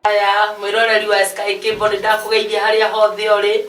Aya mwĩroreri wa Sky Cable, nĩ ndakũgeithia harĩa hothe ũrĩ,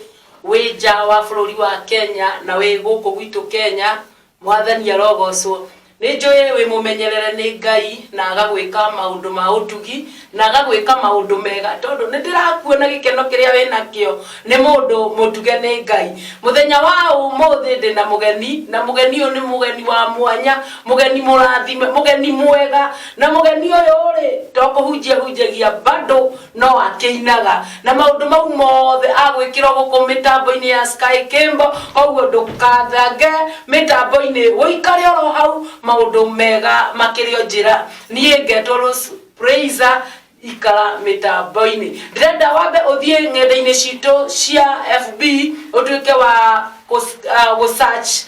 wĩ nja wa bũrũri wa Kenya na wĩ gũkũ gwitũ Kenya. Mwathani arogocwo. Nĩ njũĩ wĩ mũmenyerere nĩ Ngai na agagwĩka maũndũ ma ũtugi na agagwĩka maũndũ mega, tondũ nĩ ndĩrakuona gĩkeno kĩrĩa wĩ nakĩo nĩ mũndũ mũtuge nĩ Ngai. Mũthenya wa ũmũthĩ ndĩna mũgeni, na mũgeni ũyũ nĩ mũgeni wa mwanya, mũgeni mũrathime, mũgeni mwega. Na mũgeni ũyũ rĩ, to kũhunjia hunjagia, bado no akĩinaga, na maũndũ mau mothe agwĩkĩrwo gũkũ mĩtambo-inĩ ya Sky Cable. Koguo ndũkathange mĩtambo-inĩ, ũikare oro hau, maũndũ mega makĩrĩ o njĩra. Niĩ ngetwo Rose Praiser. Ikara mĩtambo-inĩ. Ndĩrenda wambe ũthiĩ ng'enda-inĩ citũ cia FB, ũtuĩke wa gũ search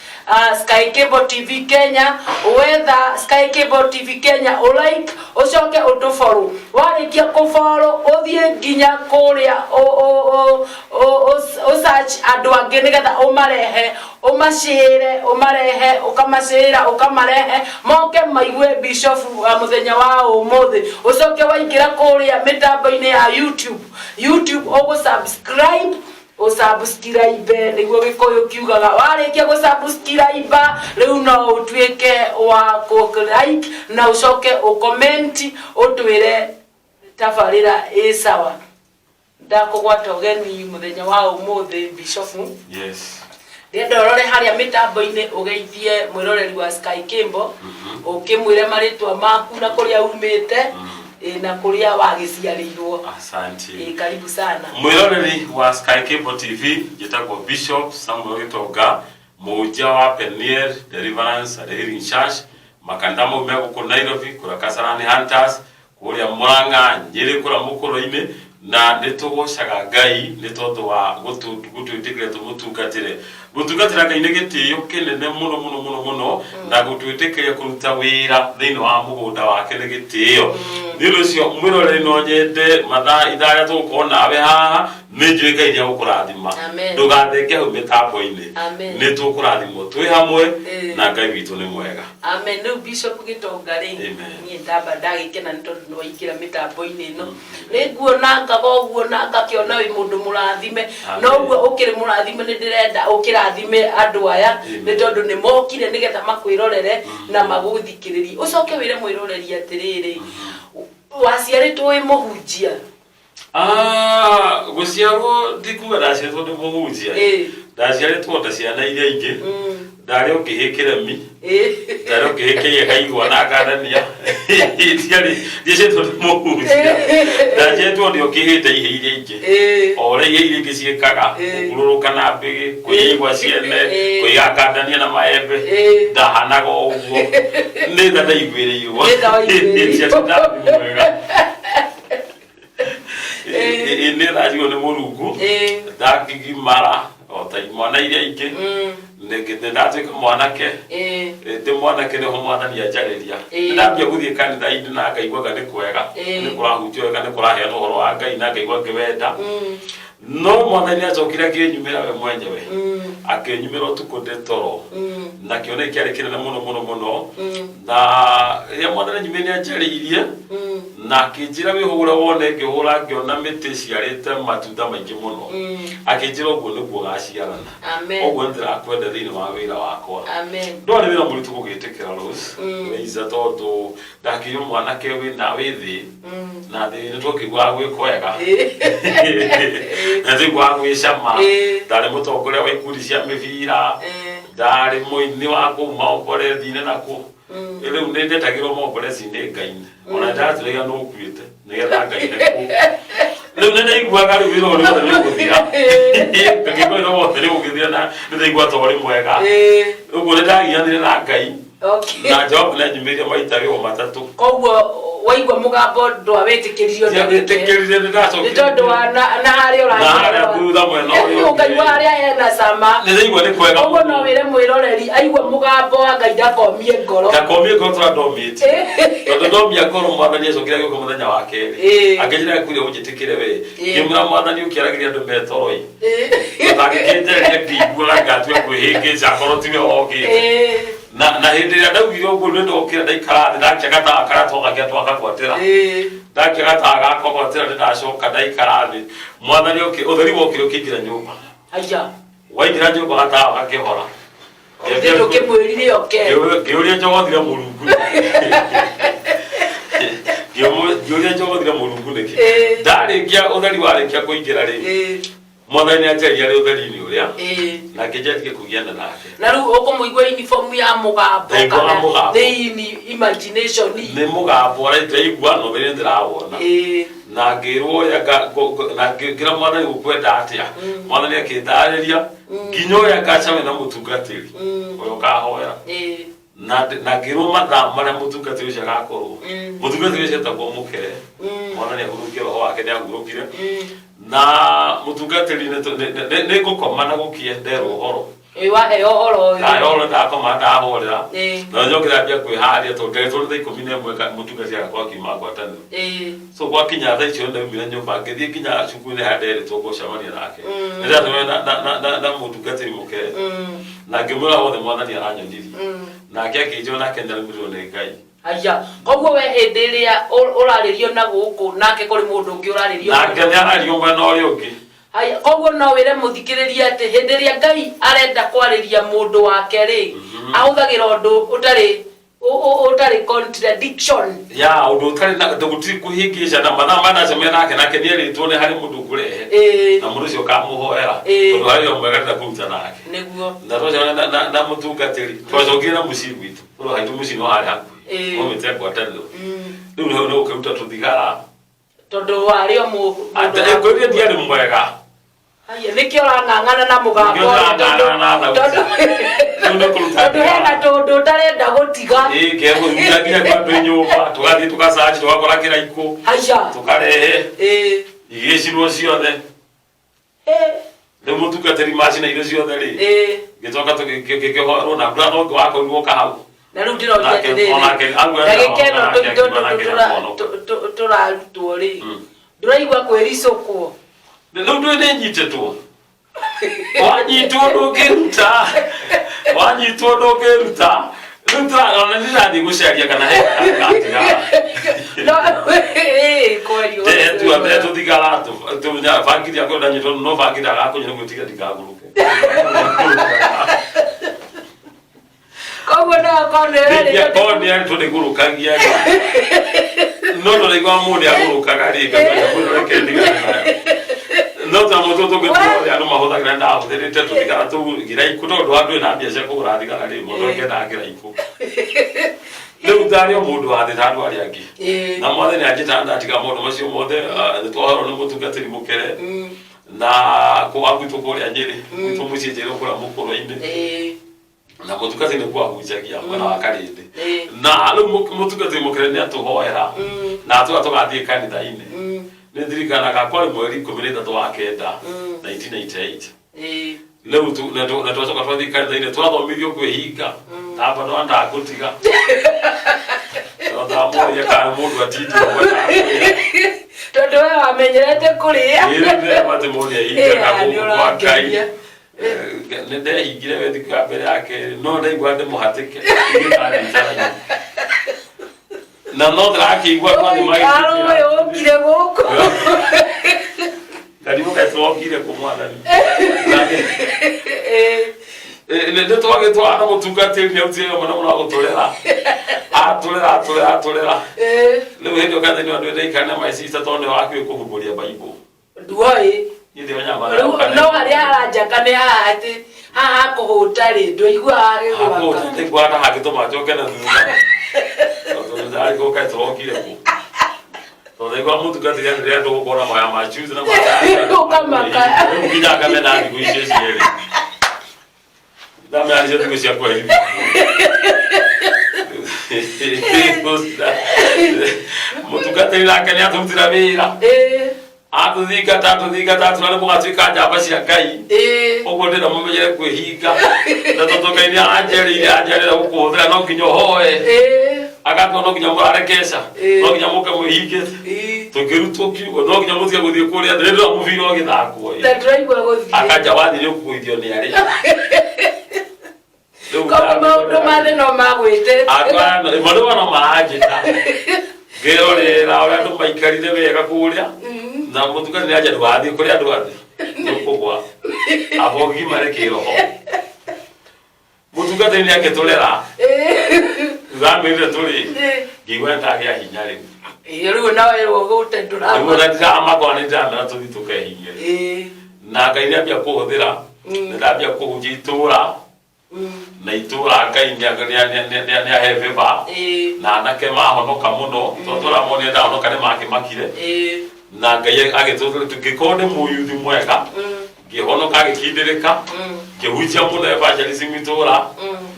Sky Cable TV Kenya. Wetha Sky Cable TV Kenya, ũ like, ũcoke ũtũ follow. Warĩkia kũ follow, ũthiĩ nginya kũrĩa ũ search andũ angĩ nĩgetha ũmarehe, ũmacĩre, ũmarehe, ũkamacĩra, ũkamarehe moke maigue bishop wa mũthenya wa ũmũthĩ. Ũcoke waingĩra kũrĩa mĩtambo-inĩ ya YouTube, YouTube ũgũ subscribe, ũsubscribe nĩguo Gĩkũyũ kiugaga. Warĩkia gũsubscribe, rĩu no ũtuĩke wa kũ like na ũcoke ũcomment, ũtwĩre tabarĩra ĩ sawa. Ndakũgwata ũgeni mũthenya wa ũmũthĩ, bishop. Yes. Ndĩrenda ũrore harĩa mĩtambo-inĩ, ũgeithie mwĩroreri wa Sky Cable, ũkĩmwĩre marĩtwa maku na kũrĩa umĩte, na kũrĩa wagĩciarĩirwo. Asante. Karibu sana. Mwĩroreri wa Sky Cable TV, njĩtagwo Bishop Samuel Gĩtonga, mũhunjia wa Peniel Deliverance and Healing Church, makanitha mau me gũkũ Nairobi, kũrĩa Kasarani Hunters, kũrĩa Murang'a, Nyĩrĩ, kũrĩa Mũkũrũ-inĩ. Na nĩ tũgocaga Ngai nĩ tondũ wa gũtwĩtĩkĩria tũmũtungatĩre. Gũtungatĩra Ngai nĩ gĩtĩo kĩnene mũno mũno mũno mũno, na gũtwĩtĩkĩria kũruta wĩra thĩinĩ wa mũgũnda wake nĩ gĩtĩo. Nĩ ũndũ ũcio, mwĩroreri, no nyende mathaa ithaa rĩrĩa tũgũkorwo nawe haha, nĩ njũĩ Ngai nĩ egũkũrathima. Amen. Ndũgathenge hau mĩtambo-inĩ. Amen. Nĩ tũkũrathimwo twĩ hamwe, na Ngai witũ nĩ mwega. Amen. Rĩu Bishop Gĩtonga rĩ, Amen. niĩ ndamba ndagĩkena nĩ tondũ nĩ waingĩra mĩtambo-inĩ ĩno. Nĩ nguona ngaga ũguo na ngakĩona wĩ mũndũ mũrathime. Amen. Noguo ũkĩrĩ mũrathime, nĩ ndĩrenda ũkĩrathime andũ aya, Amen. nĩ tondũ nĩ mokire nĩgetha makwĩrorere na magũthikĩrĩrie. Ũcoke wĩre mwĩroreri atĩrĩrĩ, waciarĩtwo wĩ mũhunjia? Ah, gũciarwo ndikuga ndaciarĩtwo ndĩ mũhunjia. Ndaciarĩtwo ta ciana iria ingĩ. Ndarĩ o kĩhĩ kĩremi, ndarĩ o kĩhĩ kĩrĩa kaigua na ngandania. Ndiarĩ, ndiaciarĩtwo ndĩ mũhunjia, ndaciarĩtwo ndĩ o kĩhĩ ta ihĩ iria ingĩ, o ũrĩa ihĩ iria ingĩ ciĩkaga, kũgurũrũka na mbĩgĩ, kũiya igwa ciene, kũiga ngandania na maembe. Ndahanaga o ũguo, nĩ tha ndaiguĩrĩirwo. Nĩ tha waiguĩrĩirwo. Ndiarĩ ndathi mwega. Nĩ thanjirwo nĩ Mũrungu, ndakĩgimara o ta imwana iria ingĩ. Nĩ ndatuĩka mwanake. Ndĩ mwanake nĩho Mwathani anjarĩria. Nĩ ndambia gũthiĩ kanitha-inĩ na ngaiguaga nĩ kwega, nĩ kũrahunjio wega, nĩ kũraheanwo ũhoro wa Ngai, na ngaigua ngĩwenda. No Mwathani acokire akĩnyumĩra we mwenyewe, akĩnyumĩra ũtukũ ndĩ toro, na kĩoneki kĩarĩ kĩnene mũno mũno mũno. Na rĩrĩa Mwathani anyumĩre, nĩ anjarĩirie na akĩnjĩra, "Wĩhũgũre wone." Ngĩhũra, ngĩona mĩtĩ ĩciarĩte matunda maingĩ mũno. Akĩnjĩra, "Ũguo nĩguo ũgaciarana." Amen. "Ũguo nĩndĩrakwenda thĩinĩ wa wĩra wakwa." Amen. Ndwarĩ wĩra mũritũ gũgĩtĩkĩra, Rose Reiza, tondũ ndakĩrĩ mwanake wĩna wĩthĩ, na thĩ nĩ twakĩiguaga gwĩ kwega na twaiguaga gwĩ cama. Ndarĩ mũtongoria wa ikundi cia mĩbira, ndarĩ mũini wa kũu maomborethi-inĩ na kũ. Rĩu nĩ ndetagĩrwo maomborezi nĩ Ngai, ona ndatũrĩga nĩ ũkuĩte nĩgetha Ngai ne kũu. Rĩu nĩ ndaiguaga rĩu wĩra ũrĩa wothe nĩ ũgũthira, ngakĩigua wĩra wothe nĩ ũgũthira, na nĩ ndaigua ta ũrĩ mwega. Ũguo nĩ ndagianire na Ngai. Na Jehova nĩ anyumĩrie maita wĩgo 3. Koguo waigua mũgambo ndwawĩtĩkĩririo? Ndiawĩtĩkĩrire, nĩ nĩ ndacokire. Tondũ wa na harĩa Na harĩa thutha mwena ũrĩa ũngĩ. Ũkaigua harĩa hena cama. Nĩ ndaigua nĩ kwega. Ũguo no wĩre mwĩroreri, aigua mũgambo wa Ngai ndakomie ngoro. Ndakomie ngoro tũrĩa ndomĩtie, tondũ ndomia ngoro, Mwathani acokire agĩũka mũthenya wa kerĩ, akĩnjĩra, "Kuria ũnjĩtĩkĩre we." Ngĩmwĩra, "Mwathani, ũkĩaragĩria andũ metoroi, ũtangĩkĩnjereria ngĩiguaga ngatua kwĩhĩngĩca akorwo tiwe wokĩte." Na hĩndĩ ĩrĩa ndaugire ũguo, nĩ ndokĩra, ndaikara thĩ, ndakia gatawa karĩa twakagia twakagwatĩra. Ndakia gatawa gakwa gwatĩra, nĩ ndacoka ndaikara thĩ. Mwathani ũtheri wokire ũkĩingĩra nyũmba. Haya. Waingĩra nyũmba, gatawa gakĩhora. Ũthĩ ndũkĩmwĩrire oke? Ngĩũria njogothire Mũrungu, ngĩũria njogothire Mũrungu nĩkĩ. Ndarĩkia, ũtheri warĩkia kũingĩra rĩ, Mwathani nĩ anjaria arĩ ũtheri-inĩ ũrĩa na ngĩnjia ndige kũgiana nake. Na rĩu ũkũmũigua uniform ya mũgambo? Ndaiguaga Kana mũgambo. nĩ ini imagination? Nĩ mũgambo ũrĩa ndĩraigua na ũtheri ndĩrawona. Na ngĩrwo ũrĩa na ngĩra Mwathani, gũkwenda atĩa? Mwathani akĩndarĩria nginya ũrĩa ngacemania na mũtungatĩri ũrĩa ũkahoera. Na ngĩrwo mathaa marĩa mũtungatĩri ũcio agakorwo. Mũtungatĩri ũcio etagwo Mũkere. Mwathani ahurũkie roho wake, nĩ ahurũkire. Na mũtungatĩri nĩ ngũkoma na gũkie nderwo ũhoro. Waheo ũhoro ũyũ. Ndahoro, ndakoma, ndahorera. Na njokera mbia kwĩharĩria, tondũ nderetwo nĩ thaa 11 mũtungatĩri agakorwo akiuma ngwatanĩro. So gwakinya thaa icio, ndaumire nyũmba, ngĩthiĩ nginya cukuru-inĩ harĩa nderetwo gũcemania nake. Nĩ ndacemania na mũtungatĩri Mũkere na ngĩmwĩra wothe Mwathani aranyonirie. Nake akĩnjĩra nake nĩarũmĩrĩrwo nĩ Ngai. Aya, koguo we hĩndĩ ĩrĩa ũrarĩrio na gũkũ, nake kũrĩ mũndũ ũngĩ ũrarĩrio. Nake nĩarario mwena ũrĩa ũngĩ. Haya, koguo no wĩre mũthikĩrĩria atĩ hĩndĩ ĩrĩa Ngai arenda kwarĩria mũndũ wake rĩ, ahũthagĩra ũndũ ũtarĩ contradiction. Ya, ũndũ ũtarĩ na gũtirĩ kũhĩngĩcana. Mathaa marĩa ndacemania nake, nake nĩerĩtwo nĩ harĩ mũndũ ngũrehe na mũndũ ũcio ũkamũhoera, tondũ harĩ o mwega ndĩrenda kũruta nake. Na twacemania na mũtungatĩri, twacokire na mũciĩ gwitũ, tondũ haitũ mũciĩ no harĩ hakuhĩ. Maumĩte ngwatanĩro. Rĩu hau nĩ gũkĩruta tũthigara. Tondũ warĩ o mũndũ. Ngwĩrire ndiarĩ mwega. Haya, nĩkĩo ũrang'ang'ana na mũgambo Nĩkĩo ũyũ, ndĩrang'ang'ana na thauti. Rĩu nĩ kũruta tondũ hena tũndũ ũtarenda gũtiga. Ĩĩ, kegũruta nginya kwa andũ nyũmba, tũgathiĩ tũgacanji, tũgakora kĩraikũ, Haya. tũkarehe, igĩcinwo ciothe. Rĩu mũtungatĩri macina irio ciothe rĩ, ngĩcoka ngĩkĩhoerwo na mbura no wakorirwo kahau. Na rĩu ndĩroria atĩrĩrĩ, Onake auga ndagĩka ĩno onake akiuga nake nĩakonoka. tũrarutwo rĩ, ndũraigua kwĩricũkwo? Rĩu ndũĩ nĩ nyitĩtwo, wanyitwo ndũngĩruta, wanyitwo ndũngĩruta. Rĩu tũrona ndĩrathiĩ gũcaria kana he gatiga. No kwario. Tua mbere tũthigara bangiri yakwa ndanyitwo, no bangiri ndagakũnyua nĩguo tiga ndikagũrũke. Koguo no akorwo nĩ Rĩngĩ akorwo nĩ arĩ tũrĩgũrũkagia rĩ, no tũraigua mũndũ agũrũkaga rĩ, ngamenya mũndũ reke ndigane nayo. No ta mũtũ tũngĩtua ũrĩa andũ mahũthagĩra, ndahũthĩrĩte tũthigara tũu giraikũ, tondũ andũ ena mbia cia kũgũra thigara rĩ, mũndũ angĩendaga kĩraikũ. Rĩu ndarĩ o mũndũ wa thĩ ta andũ arĩa angĩ. Na Mwathani anjĩtaga, ndatiga maũndũ macio mothe. Nĩ twahoerwo nĩ mũtungatĩri Mũkere na kwa gwitũ kũrĩa Nyĩrĩ, gwitũ mũciĩ Njĩrĩ, kũrĩa mũkũrũ-inĩ. Na mũtungatĩri nĩkuo ahunjagia mwena wa Karĩndĩ. Na rĩu mũtungatĩri Mũkere nĩ atũhoera na atũra tũgathiĩ kanitha-inĩ. Nĩ ndirikanaga kwarĩ mweri 13 wa kenda 1998. Rĩu na twacoka twathiĩ kanitha-inĩ, twathomithio kwĩhinga tamba no ndakũtiga, tondũ ndamũria kana mũndũ atindire. Tondũ we wamenyerete kũrĩa. Atĩ mũndũ ehingaga Nĩ gũkũ kwa Ngai. ũrangenia. Nĩ ndehingire we thikũ ya mbere ya kerĩ, no ndaigua ndĩ mũhatĩke. Na no ndĩrakĩigua twathi. Arũĩ ũkire gũkũ. Karimũ kaĩ, twokire kũ Mwathani? Nĩ twagĩtwara na mũtungatĩri nĩ autire mũno mũno, agũtũrera, atũrera, atũrera, atũrera. Rĩu hĩndĩ ĩyo kanitha-inĩ andũ ndaikara na my sister, tondũ nĩwe wakĩũĩ kũhumbũria Bible. Nduoĩ. Niĩ ndĩmenyaga. Rĩu no harĩa haranjaka nĩ haha, atĩ haha hakũhũta rĩ, ndũiguaga hagĩgwaka. Nĩngwata hangĩtũma njoke na thutha, tondũ nĩndarĩ kaĩ tũrokire kũ, tondũ ndaigua mũtungatĩri atĩrĩ tũgũkorwo na maya ma Tuesday na ma Ũkamaka. Rĩu nginya ngamena thikũ icio cierĩ, ndamenya nicio thikũ cia kwerithia. Mũtungatĩri nake nĩ atũrutĩra wĩra. Atũthingata, atũthingata, atũra nĩ mũgatuĩka njamba cia Ngai. Ũguo ndĩra mũmenyere kwĩhinga, na tondũ Ngai nĩ aranjerĩire, anjerĩra gũkũhũthĩra no nginya ũhoe. Agatua no nginya mũrare keca, no nginya mũke mwĩhingĩte. Tũkĩrutwo kiugo no nginya mũtige gũthiĩ kũrĩa ndĩrĩa mũbira ũgĩthakwo. Na ndũraigua gũthiĩ. Akanja wathiĩ nĩ ũkũgũithio nĩ arĩa. Rĩu Koguo maũndũ ma thĩ no magwĩtĩte. Maũndũ no maranjĩta ngĩrorera ũrĩa andũ maikarire wega kũrĩa na mũtungati nĩ anja ndũgathiĩ kũrĩa andũ athĩ nĩũkũgwa aba ũgimare kĩroho mũtungatĩri nĩ akĩtũrera thamĩrire tũrĩ ngĩigua nĩndagĩa hinya rĩu. Ĩĩ, rĩu nawe gũte Nĩguo ndũrama. na ndiramakwa nĩ ndiramera tũthiĩ tũkehinyie. Na Ngai nĩambia kũhũthĩra, nĩndambia kũhunjia itũra na itũra Ngai nĩahe favor na anake mahonoka mũno tondũ tũramonire ndahonoka nĩ makĩmakire na Ngai agĩtũthũra ngĩkorwo nĩ mũyuthi mwega ngĩhonoka agĩkindĩrĩka ngĩhunjia mũno evangelism itũra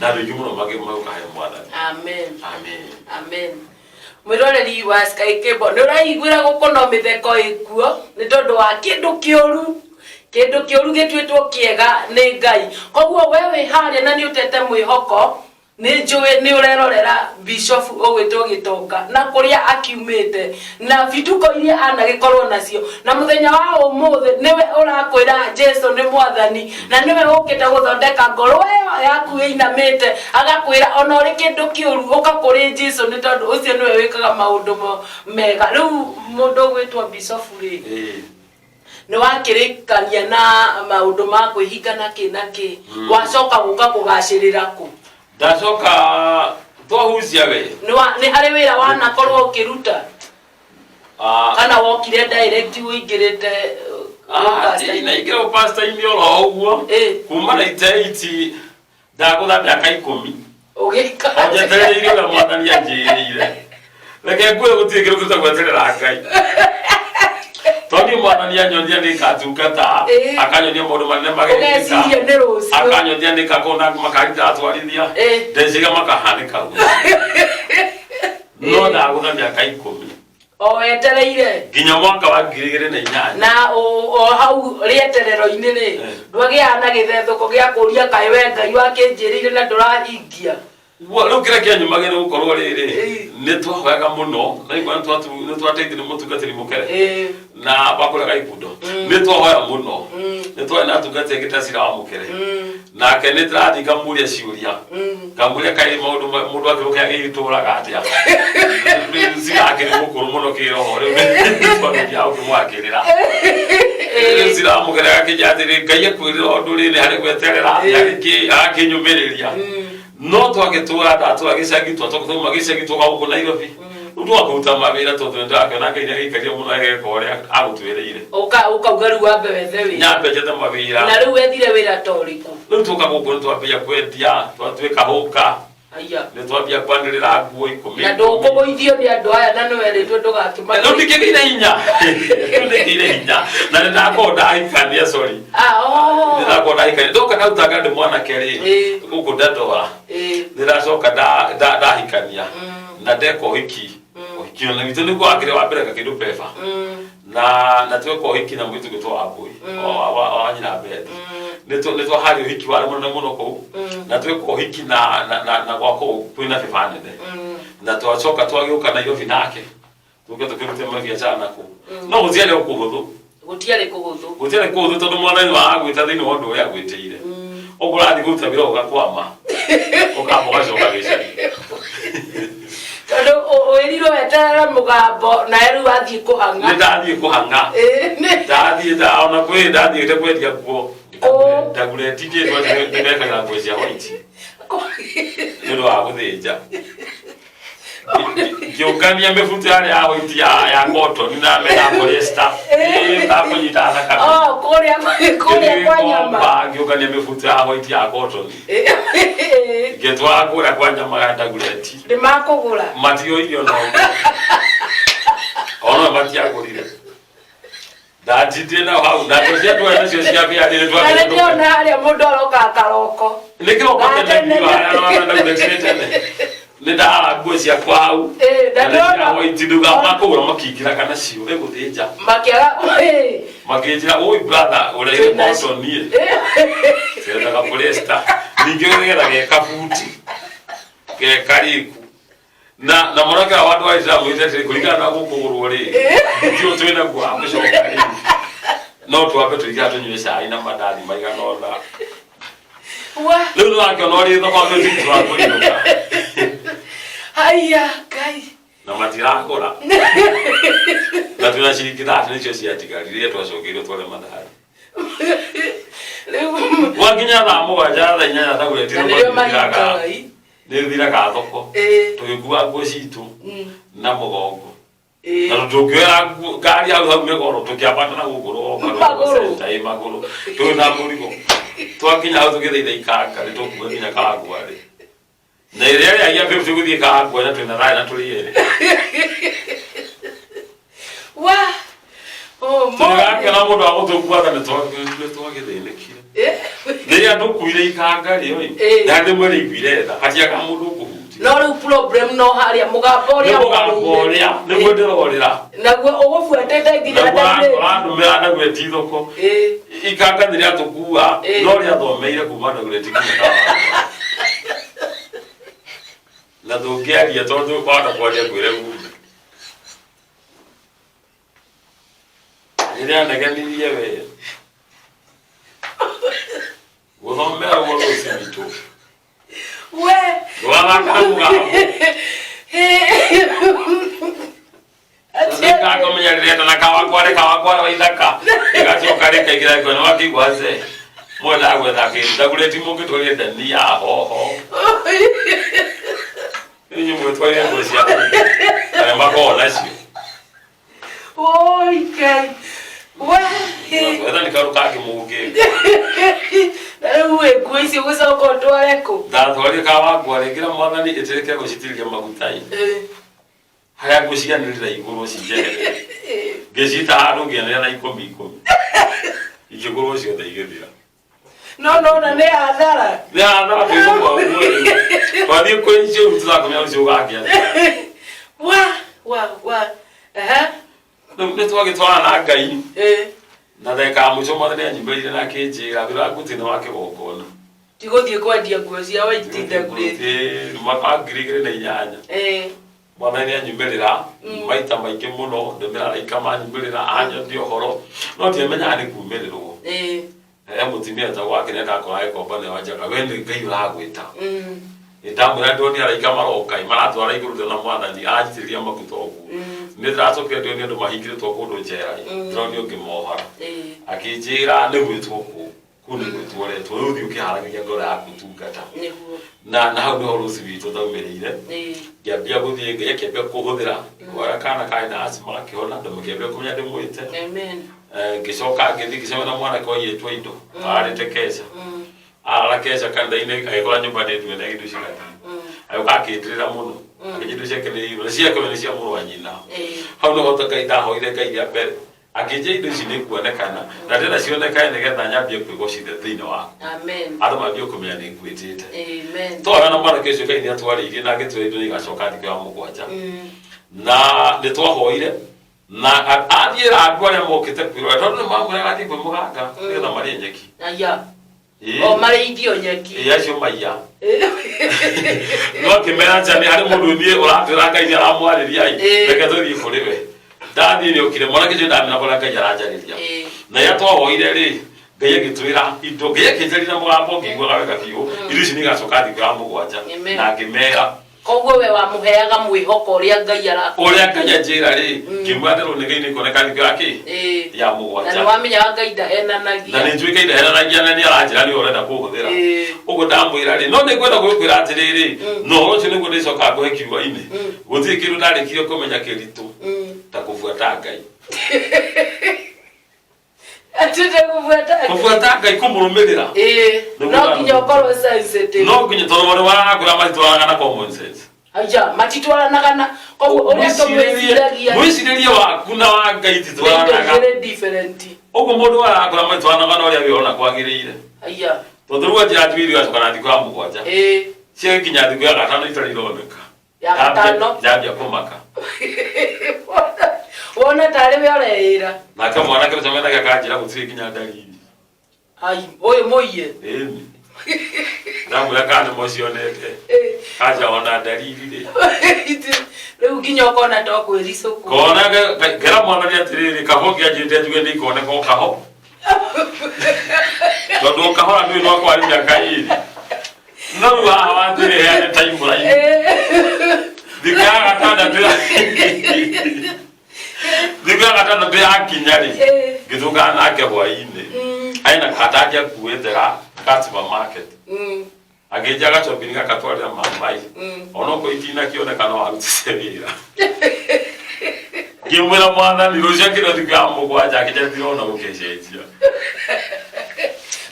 na andũ aingĩ mũno magĩũka he Mwathani. Amen. Amen. Amen. Mwĩroreri wa Sky Cable, nĩ ũraiguĩra gũkũ no mĩtheko ĩkuo nĩ tondũ wa kĩndũ kĩũru, kĩndũ kĩũru gĩtuĩtwo kĩega nĩ Ngai. Koguo we wĩ harĩa na nĩ ũtete mwĩhoko, nĩ njũĩ nĩ ũrerorera Bishop ũgwĩtwo Gĩtonga na kũrĩa akiumĩte na bituko iria anagĩkorwo nacio, na mũthenya wa ũmũthĩ nĩwe ũrakwĩra Jesu nĩ Mwathani na nĩwe ũkĩte gũthondeka ngoro ĩyo yaku ĩinamĩte, agakwĩra ona ũrĩ kĩndũ kĩũru ũka kũrĩ Jesu nĩ tondũ ũcio nĩwe wĩkaga maũndũ mega. Rĩu mũndũ ũgwĩtwo Bishop rĩ, nĩ wakĩrĩkania na maũndũ ma kwĩhinga na kĩ na kĩ, wacoka gũka kũgacĩrĩra kũ? Ndacoka twahunjia we. Nĩ harĩ wĩra wanakorwo ũkĩruta? Kana wokire direct ũingĩrĩte pastor-inĩ? Ndaingĩra pastor-inĩ oro ũguo. Kuma 98 ndagũtha mĩaka 10. Ũgĩka O njetereire ũrĩa Mwathani anjĩrĩire. Reke nguhe gũtirĩ kĩndũ kĩrutagwo gweterera Ngai. Tondũ niĩ Mwathani anyonia nĩ ngatungata, akanyonia maũndũ manene magekĩka. Ũgeciria nĩ rũciũ. Akanyonia nĩ ngakorwo na makari ndatwarithia. Ndeciria makahanĩka ũguo. No ndagũtha mĩaka 10. O wetereire. Nginya mwaka wa 2008. Na o hau rĩeterero-inĩ rĩ, ndwagĩaga na gĩthethũko gĩa kũria kaĩ we Ngai wakĩnjĩrĩire na ndũrahingia. Rĩu kĩrĩa kĩanyumagia nĩ gũkorwo rĩrĩ, nĩ twahoyaga mũno, na igua nĩ twateithirio nĩ mũtungatĩri Mũkere na wakũrĩa Gaikundo. Nĩ twahoya mũno, nĩ twarĩ na atungatĩri angĩ ta Cira wa Mũkere. Nake nĩ ndĩrathiĩ ngamũria ciũria, ngamũria kaĩ maũndũ mũndũ akĩrũka agĩtũraga atĩa. Cira akĩrĩ mũkũrũ mũno kĩroho, rĩu nĩ twambĩrĩria gũkĩmwakĩrĩra. Rĩu Cira wa Mũkere agakĩnjĩra atĩrĩ, Ngai akwĩrĩra ũndũ rĩ, nĩ harĩ gweterera, agakĩnyũmĩrĩria. No twagĩtũra ndatũra gĩcagi, twauma gĩcagi twoka gũkũ Nairobi. Rĩu twakũruta mawĩra tondũ nĩ ndĩrakĩona Ngai nĩ agĩikaria mũno ageka ũrĩa agũtwĩrĩire. Ũkauga rĩu wambe wethe wĩra. Nyambe njethe mawĩra. Na rĩu wethire wĩra ta ũrĩkũ? Rĩu twoka gũkũ nĩ twambia kwendia, twatuĩka hũka. Nĩ twambia kwanĩrĩra nguo ikũmi. Na ndũkũgũithio nĩ andũ aya na nĩ werĩtwo ndũgakĩmagerie. Rĩu ndikĩgĩire hinya. Rĩu ndĩkĩgĩire hinya. Na nĩ ndakorwo ndahikania, sorry. Nĩ ndakorwo ndahikania. Ndoka ndarutaga ndĩ mwanake rĩ, gũkũ Dandora. Nĩ ndacoka ndahikania. Na ndeka ũhiki. Ũhiki ona witũ nĩguo wakĩrĩ wa mbere gakĩndũ beba. Na tweka ũhiki na mũirĩtu ũgwĩtwo Wambũi, wa nyina Bethi. Nĩ twaharĩ ũhiki warĩ mũnene mũno kũu. Na tweka ũhiki na gwa kũu kwĩna beba nene. Na twacoka twagĩũka Nairobi nake. Tũke tũkĩrute mabiacara na kũu. No gũtiarĩ o kũhũthũ. Gũtiarĩ kũhũthũ. Gũtiarĩ kũhũthũ tondũ mwathani wa agwĩta thĩinĩ wa ũndũ ũrĩa agwĩtĩire. Ũguo ũrathiĩ kũruta wĩra ũgakwama. Ũkamba ũgacoka gĩcagi. Tondũ wĩrirwo weterere mũgambo nawe rĩu wathiĩ kũhang'a. Nĩ ndathiĩ kũhang'a. Ndathiĩ ona kwĩ ndathiĩte kwendia nguo. Ndagureti kĩndũ atĩ nĩ mekagĩra nguo cia white. Nĩ ũndũ wa gũthĩnja. Ngĩũngania mĩbuto yarĩ ya white ya cotton na mena polyester. Ndakũnyita thakame. Oh, kũrĩa kwa nyama. Ngĩũngania mĩbuto ya white ya cotton. Ngĩtwara kũrĩa kwa nyama ya Ndagureti. Nĩ makũgũra. Matioirio no. Ona matiagũrire. Ndatindire nao hau, na andũ acio andũ acio cia bĩa nĩ twathiĩ. Na nĩndĩrona harĩa mũndũ aroka karoko. Nĩ kĩroko tene biũ, harĩa arona Ndagureti nĩ tene. Nĩ ndara nguo ciakwa hau. Na ndĩrona. White nduga makũgũra makĩingĩraga nacio ĩgũthĩnja. Makĩaga, Makĩnjĩra, oi brother, ũrĩa cotton niĩ. Ciendaga polyester. Ningĩ nĩgetha ge kabuti. Ge kariku. Na mwanake wa andũ a Islam wĩte atĩrĩ, kũringana na gũkũgũrwo rĩ, ithuĩ twĩ naguo wa gũcoka rĩ. No twambe tũikare tũnyue cai na mandathi maigana ũna. Wa. Rĩu nĩ wakĩona ũrĩ thoko nĩ tigiti wa kũinũka. Haiya, Ngai. Na matiragũra. Na twĩna ciringi 30 nĩcio ciatigarire iria twacokeirwo tware Mathare. Rĩu Gwakinya thaa 7, thaa 8 ndagwetire. Na nĩrĩo mahingaga, ii. Nĩ thiraga thoko. Tũgĩkua nguo citũ na mũgongo. Na tũngĩoera ngari hau hau mĩgoro, tũkĩambata na gũkũ rũgongo Magũrũ. center, ĩ magũrũ twĩ na mũrigo. Twakinya hau tũgĩthaitha ikanga rĩ tũkue nginya Kawangware, na ĩrĩa ĩrĩagia 50 gũthiĩ Kawangware, na twĩna thayũ na tũrĩ erĩ. Wa. Oh, Tũgakĩona mũndũ wa gũtũkua tha nĩ twagĩthĩnĩkire. Rĩrĩa ndũkuire ikanga rĩ oi, na rĩmwe rĩiguire tha hatiaga mũndũ ũkũhutia. No rĩu problem no harĩa mũgambo Nĩ ũrĩa mũgambo ũrĩa nĩguo ndĩrorĩra. Naguo ũgũbuatĩte nginya Naguo ndagĩrĩ. ũrandũmĩra Dagoretti thoko. Ikanga nĩ rĩatũkua, no rĩathomeire kuma Dagoretti nginya Kawangware. Na ndũngĩaria tondũ wahota kwaria ngwĩre ume. Rĩrĩa anegenirie we gũthomera ũguo rũci witũ. We. Ndũgathaka na mũgambo. Nĩngakũmenya rĩrĩa na Kawangware, Kawangware wa ithaka ĩgacoka rĩkaingĩra ngwena wakĩigua nze mwendaga gwetha kĩndũ Dagoretti mũngĩtwaria ndania, hoho, inyuĩ mwĩtwarire nguo cia arĩa makoragwo nacio. Oi, Ngai. We. Gwetha nĩ kaũndũ kangĩ mũngĩ. Na rĩu ĩ nguo icio gũcoka ũtware kũ? Ndatwarire Kawangware, ngĩra Mwathani ĩtĩrĩke gũcitĩrĩria maguta ĩ, harĩa ngũcianĩrĩra igũrũ cinjeherere. Ngĩcita handũ, ngĩanĩrĩra na ikũmi ikũmi, ikĩgũrwo ciothe igĩthira. No nona nĩ hathara. Nĩ hathara twĩthoko twathiĩ kwĩ icio rĩu tũrakomera ũcio ũgakĩa. Wa wa wa. Ehe. Rĩu nĩ twagĩtwarana na Ngai. Na ndagĩka ya mũico Mwathani anyumĩrĩire na akĩnjĩra wĩra waku ti nĩ wa kĩgongona. Ti gũthiĩ kwendia nguo cia white Dagoretti. Ĩĩ, mwaka wa 2008. Mwathani nĩ anyumĩrĩra maita maingĩ mũno, ndũmĩra araika manyumĩrĩra anyonia ũhoro, no ndiamenyaga nĩ kumĩrĩrwo. He mũtumia etagwo Akĩne, ndakora gĩkomba nĩ wanjaga we nĩ Ngai ũragwĩta. Nĩ ndamwĩra ndonire araika maroka maratwara igũrũ, ndĩrona Mwathani anjitĩrĩria maguta ũguo. Nĩ ndĩracokire ndĩronire andũ mahingĩrĩtwo kũndũ njera, ndĩronio ngĩmohora. Akĩnjĩra nĩ gwĩtwo kũu kũu nĩ gwĩtwo ũretwo, rĩu thiĩ ũkĩharagĩria ngoro yaku tungata. Na hau nĩho rũci witũ ndaumĩrĩire. Ngĩambia gũthiĩ, Ngai akĩambia kũhũthĩra ngĩhoya kana karĩ na asthma gakĩhona, andũ makĩambia kũmenya ndĩmwĩte. Ngĩcoka ngĩthiĩ ngĩcemania na mwanake waiyĩtwo indo ararĩte keca, arara keca kanitha-inĩ, agĩkora nyũmba nĩ ndue na indo cigathiĩ. Agĩũka akĩndĩrĩra mũno, akĩnjĩra indo ciake nĩ irwo, ciake we nĩ cia mũrũ wa nyina. Hau nĩho Ngai ndahoire Ngai rĩa mbere, akĩnjĩra indo ici nĩ kuonekana na ndĩrenda cionekane nĩgetha nyambie kwĩgocithia thĩinĩ waku. Andũ mambie kũmenya nĩ ngwĩtĩte. Twara na mwanake ũcio, Ngai nĩ atwarĩirie na agĩtwĩra indo nĩ igacoka thikũ ya 7, na nĩ twahoire na athiĩra andũ arĩa mokĩte kwĩrora, tondũ nĩ mamwĩraga athiĩ kwĩ mũganga nĩgetha marĩe nyeki. Aya. O marĩithio nyeki. Ĩĩ, acio maiya. No akĩmera nja nĩ harĩ mũndũ niĩ ũratwĩra Ngai nĩ aramwarĩria ĩ. Reke tũthiĩ kũrĩ we. Ndathiĩ nĩ okire mwanake ũcio, ndamenya kũrĩa Ngai aranjarĩria. Na rĩrĩa twahoire rĩ, Ngai agĩtwĩra indo, Ngai akĩnjarĩria na mũgambo ngĩiguaga wega biũ, indo ici nĩ igacoka thikũ ya 7. Na ngĩmera. Koguo we wamũheaga mwĩhoko ũrĩa Ngai ara Ũrĩa Ngai anjĩra rĩ, ngĩmwĩra nderwo nĩ Ngai nĩ kuoneka thikũ ya kĩ ya Na nĩ 7. wamenyaga Ngai ndahenanagia. Na nĩ njuĩka indahenanagia, na nĩ aranjĩra nĩ ũrenda kũhũthĩra. Ũguo ndamwĩra rĩ, no nĩ ngwenda gwĩkwĩra atĩrĩrĩ, na ũhoro ũcio nĩguo ndĩcoka ngũhe kiugo-inĩ, gũtirĩ kĩndũ ndarĩkirie kũmenya kĩritũ ta kũbuata Ngai. Atĩ ndegũbuata Ngai. Kũbuata Ngai, kũmũrũmĩrĩra. Ĩĩ, no nginya ũkorwo sensitive. No nginya, tondũ marĩ warakwĩra matitwaranaga na common sense. Aya, matitwaranaga na koguo ũrĩa tũmwĩciragia. Mwĩcirĩrie waku na wa Ngai Nĩ indo titwaranaga. igĩrĩ different. Ũguo mũndũ arakũra matitwaranaga na ũrĩa wĩona kwagĩrĩire. Aya. Tondũ rĩu anjĩra njuĩrĩ igacoka na thikũ ya 7. Ciakinya thikũ ya 5 itarĩ ironeka. Ya 5. Ndambia kũmaka. Wona tarĩ we ũreĩra. Nake mwanake ũcio menake akanjĩra gũtirĩ nginya ndariri. Ai, ũyũ mũiye. Ĩni ndamwĩra kana nĩmo cionete. Anja ona ndariri rĩ. Rĩu nginya ũkona to kwĩricũkwo. Kona ngera mwathani atĩrĩrĩ, kaho ngĩanjĩte njuge nĩ ikoneka o kaho. Tondũ o kahora ndũĩ no kwarĩ mĩaka ĩrĩ. No rĩu haha wanjĩre heane timeline. Thikũ ya gatandatũ ya thikũ ya gatandatũ yakinya rĩ, ngĩtũngana nake hwainĩ. Aina katangi akuĩte ga supermarket. Agĩnja gacobini gakatwarĩra mamai. Onokorwo itinakĩoneka no arutĩte wĩra. Ngĩmwĩra mwathani rũciũ akĩrwo thikũ ya mũgwanja akĩnjĩra ndirona gũgĩcenjia.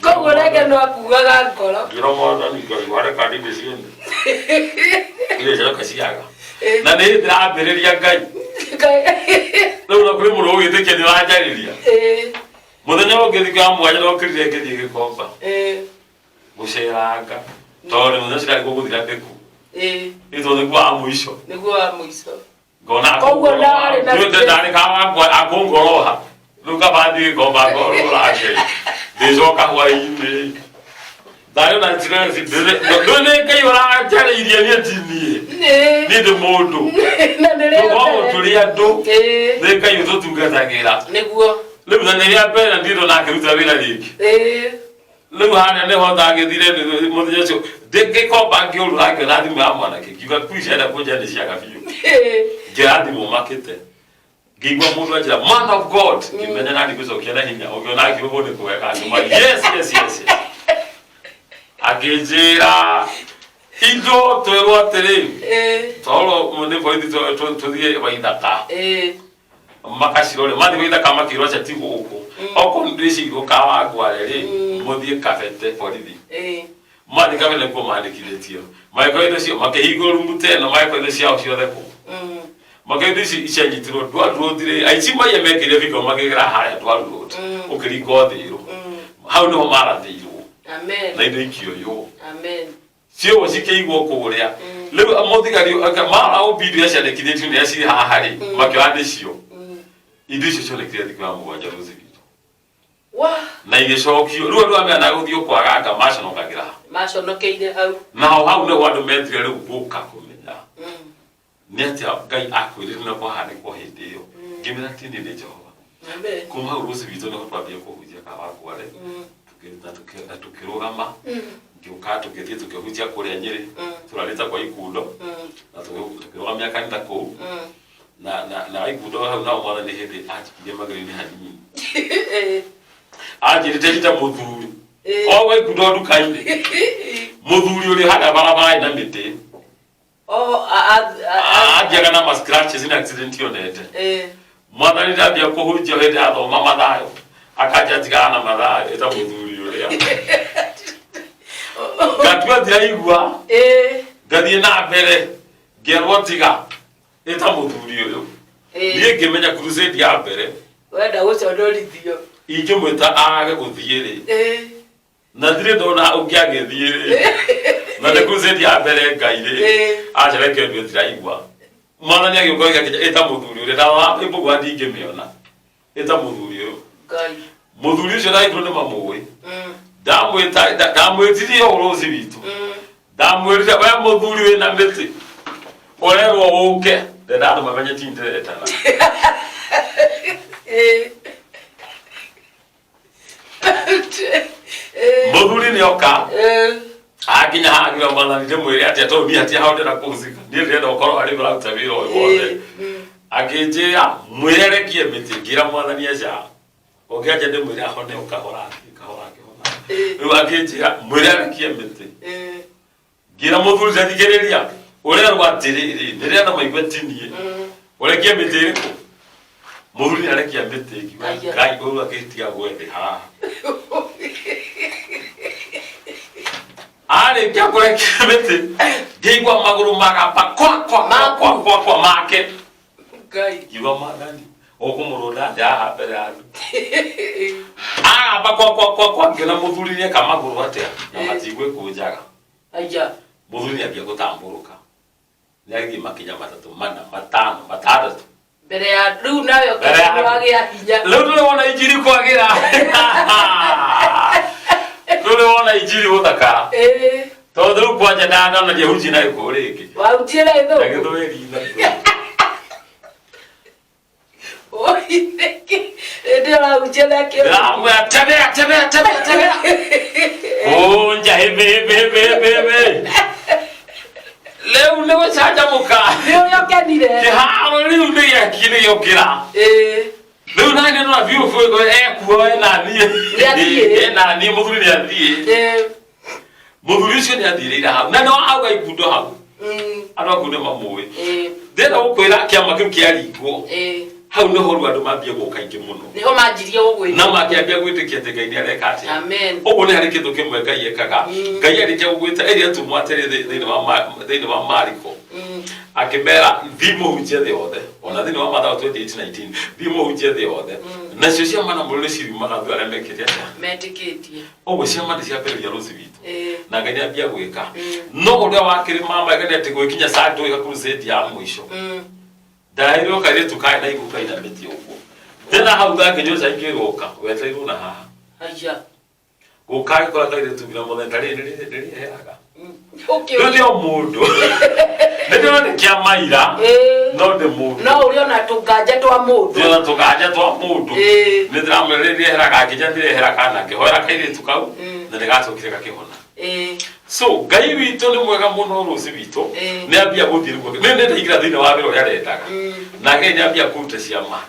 Koguo nake no akuaga ngoro. Ngĩra mwathani Ngai wareka ndinde ciene. Irio ciacoka ciaga. Na nĩ ndĩrambĩrĩria Ngai. Rĩu na kũrĩ mũndũ ũgĩtĩkia nĩ ũranjarĩria. Mũthenya ũngĩ thikũ ya mũgwanja ndokĩrire ngĩthiĩ Gĩkomba. Gũceranga. Tondũ mũthenya ũcio ndarĩ gũgũthira ndĩku. Nĩ tondũ nĩguo wa mũico. Nĩguo wa mũico. Ngona Koguo ndarĩ na Nĩ ndarĩ kawa akũngoroha. Rĩu kaba thiĩ Gĩkomba ngorũrange. Ndĩcoka hwainĩ. Ndarĩ na stress. Ndũ nĩ Ngai ũranjarĩirie niĩ ti niĩ. Niĩ ndĩ mũndũ. Na nĩ rĩa Tũkoragwo mbere. tũrĩ andũ. Nĩ Ngai ũtũtungatagĩra. Nĩguo. Rĩu na nĩ rĩa mbere na ndirĩ ndona akĩruta wĩra rĩngĩ. Rĩu harĩa nĩho ndagĩthire mũthenya ũcio ngĩkomba ngĩũrũra ngĩona thimũ ya mwanake ngiuga kui cienda kũnja nĩ ciaga biũ. Ngĩoya thimũ makĩte ngĩigua mũndũ anjĩra man of God ngĩmenya nani gũcokia na hinya ũngĩona akiũgwo nĩ kwega ngĩma yes yes yes yes. Akĩnjĩra indo twĩrwo atĩrĩ toro nĩ borithi tũthiĩ Waithaka makacirore mathiĩ Waithaka makĩrwo aca ti gũkũ okorwo nĩ ndĩcirwo Kawangware rĩ mũthiĩ Kabete borithi mathiĩ Kabete nĩkuo mandĩkithĩtio magĩkora indo cio makĩhingũra rumu ta ĩno magĩkora indo ciao ciothe kũu makĩona indo ici cianyitirwo Ndwaru Road rĩ aici maiya mekĩire bingo makĩgera harĩa Ndwaru Road ũkĩringa ũthĩrwo hau nĩho marathĩirwo Amen. na indo ikĩoywo Amen. ciowo cikĩigwo kũrĩa rĩu mũthigari mara ũmbi indo iria ciandĩkithĩtio nĩ cirĩ haha rĩ makĩoya nĩcio indo icio cionekire thikũ ya mũgwanja rũciũ Wa na igĩcokio rĩu andũ amea na gũthiĩ kwaganga maconokagĩra ha maconokeire hau. naho hau nĩho andũ metire rĩu gũka kũmenya nĩ atĩa Ngai akwĩrire na kwahanĩkwo hĩndĩ ĩyo ngĩmera ti niĩ nĩ Jehova Amen. kuma hau rũciũ witũ nĩho twambia kũhunjia Kawangware na tũkĩrũgama ngĩũka tũgĩthiĩ tũkĩhunjia kũrĩa Nyĩrĩ tũrarĩte kwa Ikundo na tũkĩrũgamia kanitha kũu na Ikundo hau nao mwathani hĩndĩ anjikirie magĩrĩ-inĩ hanini anjĩrĩte njĩte mũthuri o gwa Ikundo nduka-inĩ mũthuri ũrĩ harĩa barabara ĩna mĩtĩ Oh, a athiaga na ma scratches na accident yonete mwathani ndambia kũhunjia hĩndĩ athoma Mathayo akanja tigana na Mathayo ĩta mũthuri ũrĩa ngatua ndiraigua ngathiĩ na mbere ngerwo tiga ĩta mũthuri ũyũ niĩ ngĩmenya crusade ya mbere Wenda gũconorithio. Ingĩmwĩta age gũthiĩ rĩ na ndirĩ ndona ũngĩ agĩthiĩ rĩ na nĩ crusade ya mbere Ngai rĩ aca reke ndue ndiraigua mwathani agĩũka gĩakĩnya ĩta mũthuri ũrĩa ndarora ĩmbũgwa ndingĩmĩona ĩta mũthuri ũyũ Ngai. Mũthuri ũcio ndagĩkorwo nĩ mamũĩ ndamwĩta ndamwĩtirie ũhoro ũcio witũ ndamwĩrire we mũthuri wĩna mĩtĩ ũrerwo ũke ndenda andũ mamenye ti ndĩretana. Mũthuri nĩ oka akinya haha mwathani ndĩmwĩre atĩa tondũ niĩ hatirĩ handũ ndĩrenda kũhusika niĩ ndĩrenda ũkorwo arĩ ũraruta wĩra ũyũ wothe akĩnjĩra mwĩrerekie mĩtĩ ngĩra mwathani aca ũngĩanja ndĩmwĩre ahone o kahora kahora akĩhona rĩu akĩnjĩra mwĩrerekie mĩtĩ ngĩra mũthuri tathikĩrĩria ũrerwo atĩrĩrĩ ndĩrenda maigue ti niĩ ũrekie mĩtĩ ĩrĩkũ mũthuri nĩarekia mĩtĩ ngiuga Aya. Ngai ũyũ akĩtiga gwethe haha arĩkia kũrekia mĩtĩ ngĩigua magũrũ magamba kwa kwa kwa kwa kwa kwa make Ngai. Ngiuga mwathani ũkũmũrũnda atĩa haha mbere ya andũ agamba kwa kwa kwa kwa ngĩona mũthuri nĩeka magũrũ atĩa na matigwĩkũnjaga Aya. Mũthuri nĩambia gũtambũrũka nĩagĩthiĩ makinya matatũ mana matano matandatũ Mbere ya rĩu nawe Mbere ya andũ. wagĩa hinya. Rĩu ndũrĩ wona injiri kwagĩra ndũrĩ wona injiri gũthakara tondũ rĩu kwanja ndanonagia hunji na gĩkũyũ rĩngĩ Wahunjie na na gĩthũngũ. Gĩthweri na Oi, nĩkĩ? Hĩndĩ Rĩrĩa ũrahunjia na kĩo. Ndĩramwĩra tembea tembea tembea tembea. Unja hivi hivi hivi hivi hivi. Rĩu nĩ gũcanjamũka. Nĩ ũrĩa ũkenire. Kĩharo rĩu nĩ gĩaki nĩ gĩokĩra. Rĩu nani nona biũ biũ ekuo ena niĩ. Nĩathiĩ. Ena niĩ mũthuri nĩ athiĩ. Mũthuri ũcio nĩ athirĩire hau. Na no auga ikundo hau. Andũ aku nĩ mamũĩ. Ndĩrenda gũkwĩra kĩama kĩu kĩaringwo. Hau nĩho rĩu andũ mambia gũka aingĩ mũno. Nĩho manjirie gũgwĩta. Na makĩambia gwĩtĩkia atĩ Ngai nĩ areka atĩa. Amen. Ũguo nĩ harĩ kĩndũ kĩmwe Ngai ekaga. Ngai arĩkia gũgwĩta ĩrĩa atũmwo atĩrĩ thĩinĩ wa Mariko. Akĩmera thiĩ mũhunjie thĩ yothe. Ona thĩinĩ wa Mathayo 28:19 thiĩ mũhunjie thĩ yothe. Nacio ciama na mũrũ nĩciriumaga andũ arĩa mekĩte atĩa. Metĩkĩtie. Ũguo ciama nĩ ciambĩrĩria rũci witũ. Na Ngai nĩambia gwĩka. No ũrĩa wakĩrĩ mama nĩ atĩ gwĩkinya Sunday gwĩka crusade ya mũico. Ndaheirwo kairĩtu karĩ na igu kainamĩtie ũguo. Tena hau ngakĩnyua cai ngĩrwo wetereirwo na haha. Aya. Gũka agĩkora kairĩtu nginya mũthenya tarĩ nĩrĩeheraga. Ũkĩũria. Rĩu ndĩ o mũndũ. Nĩ ndĩrona nĩ kĩa maira. No ndĩ mũndũ. No ũrĩ ona tũnganja twa mũndũ. Ndĩ ona tũnganja twa mũndũ. Nĩ ndĩramwĩra rĩrĩeheraga ngĩnja ndĩrehera kana ngĩhoera kairĩtu kau na nĩgacokire gakĩhona. So Ngai witũ nĩ mwega mũno rũci witũ. Nĩ ambia gũthiĩ rĩu. Nĩ nĩ ndaingĩra thĩinĩ wa wĩra ũrĩa arendaga. Na Ngai nĩ ambia kũruta ciama.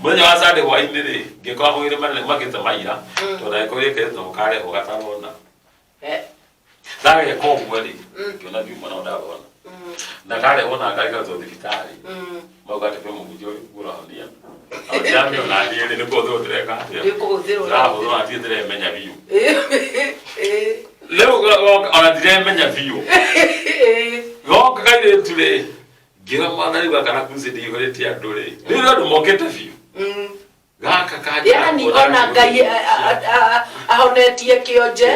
Mũthenya wa Sunday hwaĩ-inĩ rĩ, ngĩkora mawĩra manene makĩte maira. Tondũ ndagĩkorire kairĩtu nako karehwo gatarona. Ndageka ũguo rĩ, ngĩona biũ mwana ndarona. Na karehwo na ngarĩgatwo thibitarĩ. Mauga atĩ kwĩ mũhunjia ũrĩ kuo ũrahonia. Ndiramĩona niĩ rĩ, nĩ kũhũthĩrwo ndĩreka atĩa? Nĩ kũhũthĩrwo. Ndĩrahũthĩrwo na ndirĩ ndĩremenya biũ. Rĩu ona ndiremenya biũ. Goka kairĩtu rĩ, ngĩra mwathani gaka na crusade ĩihũrĩte andũ rĩ. Rĩu andũ mokĩte biũ. Gaka kanja. Yani ona Ngai ahonetie kĩonje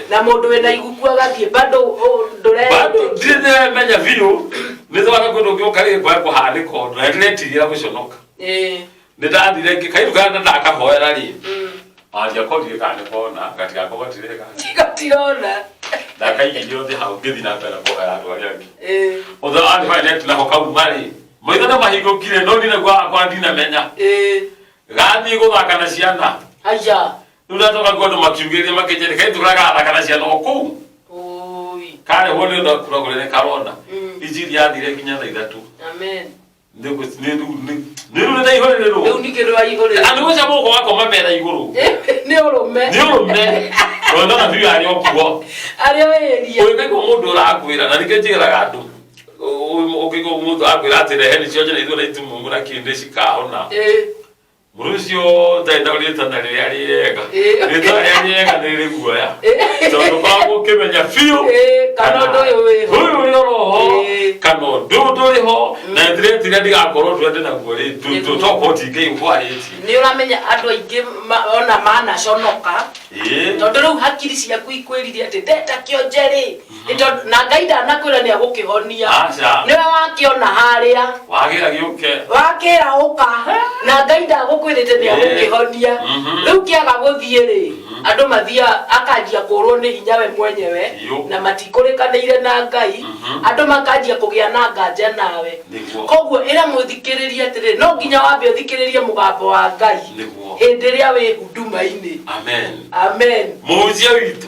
na mũndũ wĩna iguku agathiĩ bado ndũre. Bado ndirĩ ndĩremenya biũ. Nĩ twaka kũndũ ngĩũka rĩ kwae kũhanĩka ũndũ na nĩndĩretigĩra gũconoka. Nĩ ndathire kairu kana ndakahoera rĩ. Andiakorire kana nĩkona gatigakorwo gatireka. Gatirona. Ndakaigithio thĩ hau ngĩthiĩ na mbere kũhoera andũ arĩa angĩ. Ũndũ wa nĩ nako kauma rĩ. Maitho nĩ mahingũkire no ndinaguo wakwa ndinamenya. Gathiĩ gũthaka na ciana. Aya. Rĩu ndacoka kuo andũ makiugĩrĩria makĩnjĩra kaĩ tũraga gathaka na ciana o kũu. Karehwo nĩ ũndũ akura kũrĩa nĩ karona. Injiri yathire nginya thaa ithatũ. Amen. Nĩ rĩu nĩndaihũrĩrĩrwo. Rĩu ningĩ nĩwaihũrĩrĩrwo. Andũ gũcia mũhuko wakoma metha igũrũ. Nĩ ũrũme. Nĩ ũrũme. Tondũ ndona biũ arĩ o kuo. Arĩ o area. Ũngĩkaigua mũndũ ũrakwĩra na nĩkĩo njĩraga andũ. Ũngĩigua mũndũ akwĩra atĩ rehe nĩ cionje na ithuĩ na itumumu na kĩndĩ cikahona. Mũndũ ũcio ndarĩ na rĩtana rĩrĩa rĩega. Rĩtana rĩrĩa rĩega nĩ rĩrĩ guoya. Tondũ ũkoragwo ũkĩmenya biũ. Kana ũndũ ũyũ wĩho. Ũyũ ũrĩ oroho. Kana ũndũ ũyũ ndũrĩ ho. Na nĩndĩretiria ndigakorwo ũndũ ũrĩa ndĩnaguo rĩ. Tokorwo ti Ngai ũkwarĩtie. Nĩ ũramenya andũ aingĩ ona manaconoka. Tondũ rĩu hakiri ciaku ikwĩrire atĩ ndenda kĩonje rĩ. Na Ngai ndanakwĩra nĩ agũkĩhonia. Nĩwe wakĩona harĩa. Wagĩra gĩũke. Wakĩra ũka. Na Ngai ndagũkwĩrĩte nĩ agũkĩhonia. Rĩu kĩaga gũthiĩ rĩ, andũ mathiaga akanjia kũrwo nĩ hinya we mwenyewe na matikũrĩkanĩire na Ngai. Andũ makanjia kũgĩa na nganja nawe. Koguo ĩra mũthikĩrĩrie atĩrĩ, no nginya wambe ũthikĩrĩrie mũgambo wa Ngai. Hĩndĩ ĩrĩa wĩ huduma-inĩ. Amen. Amen. Mũhunjia witũ.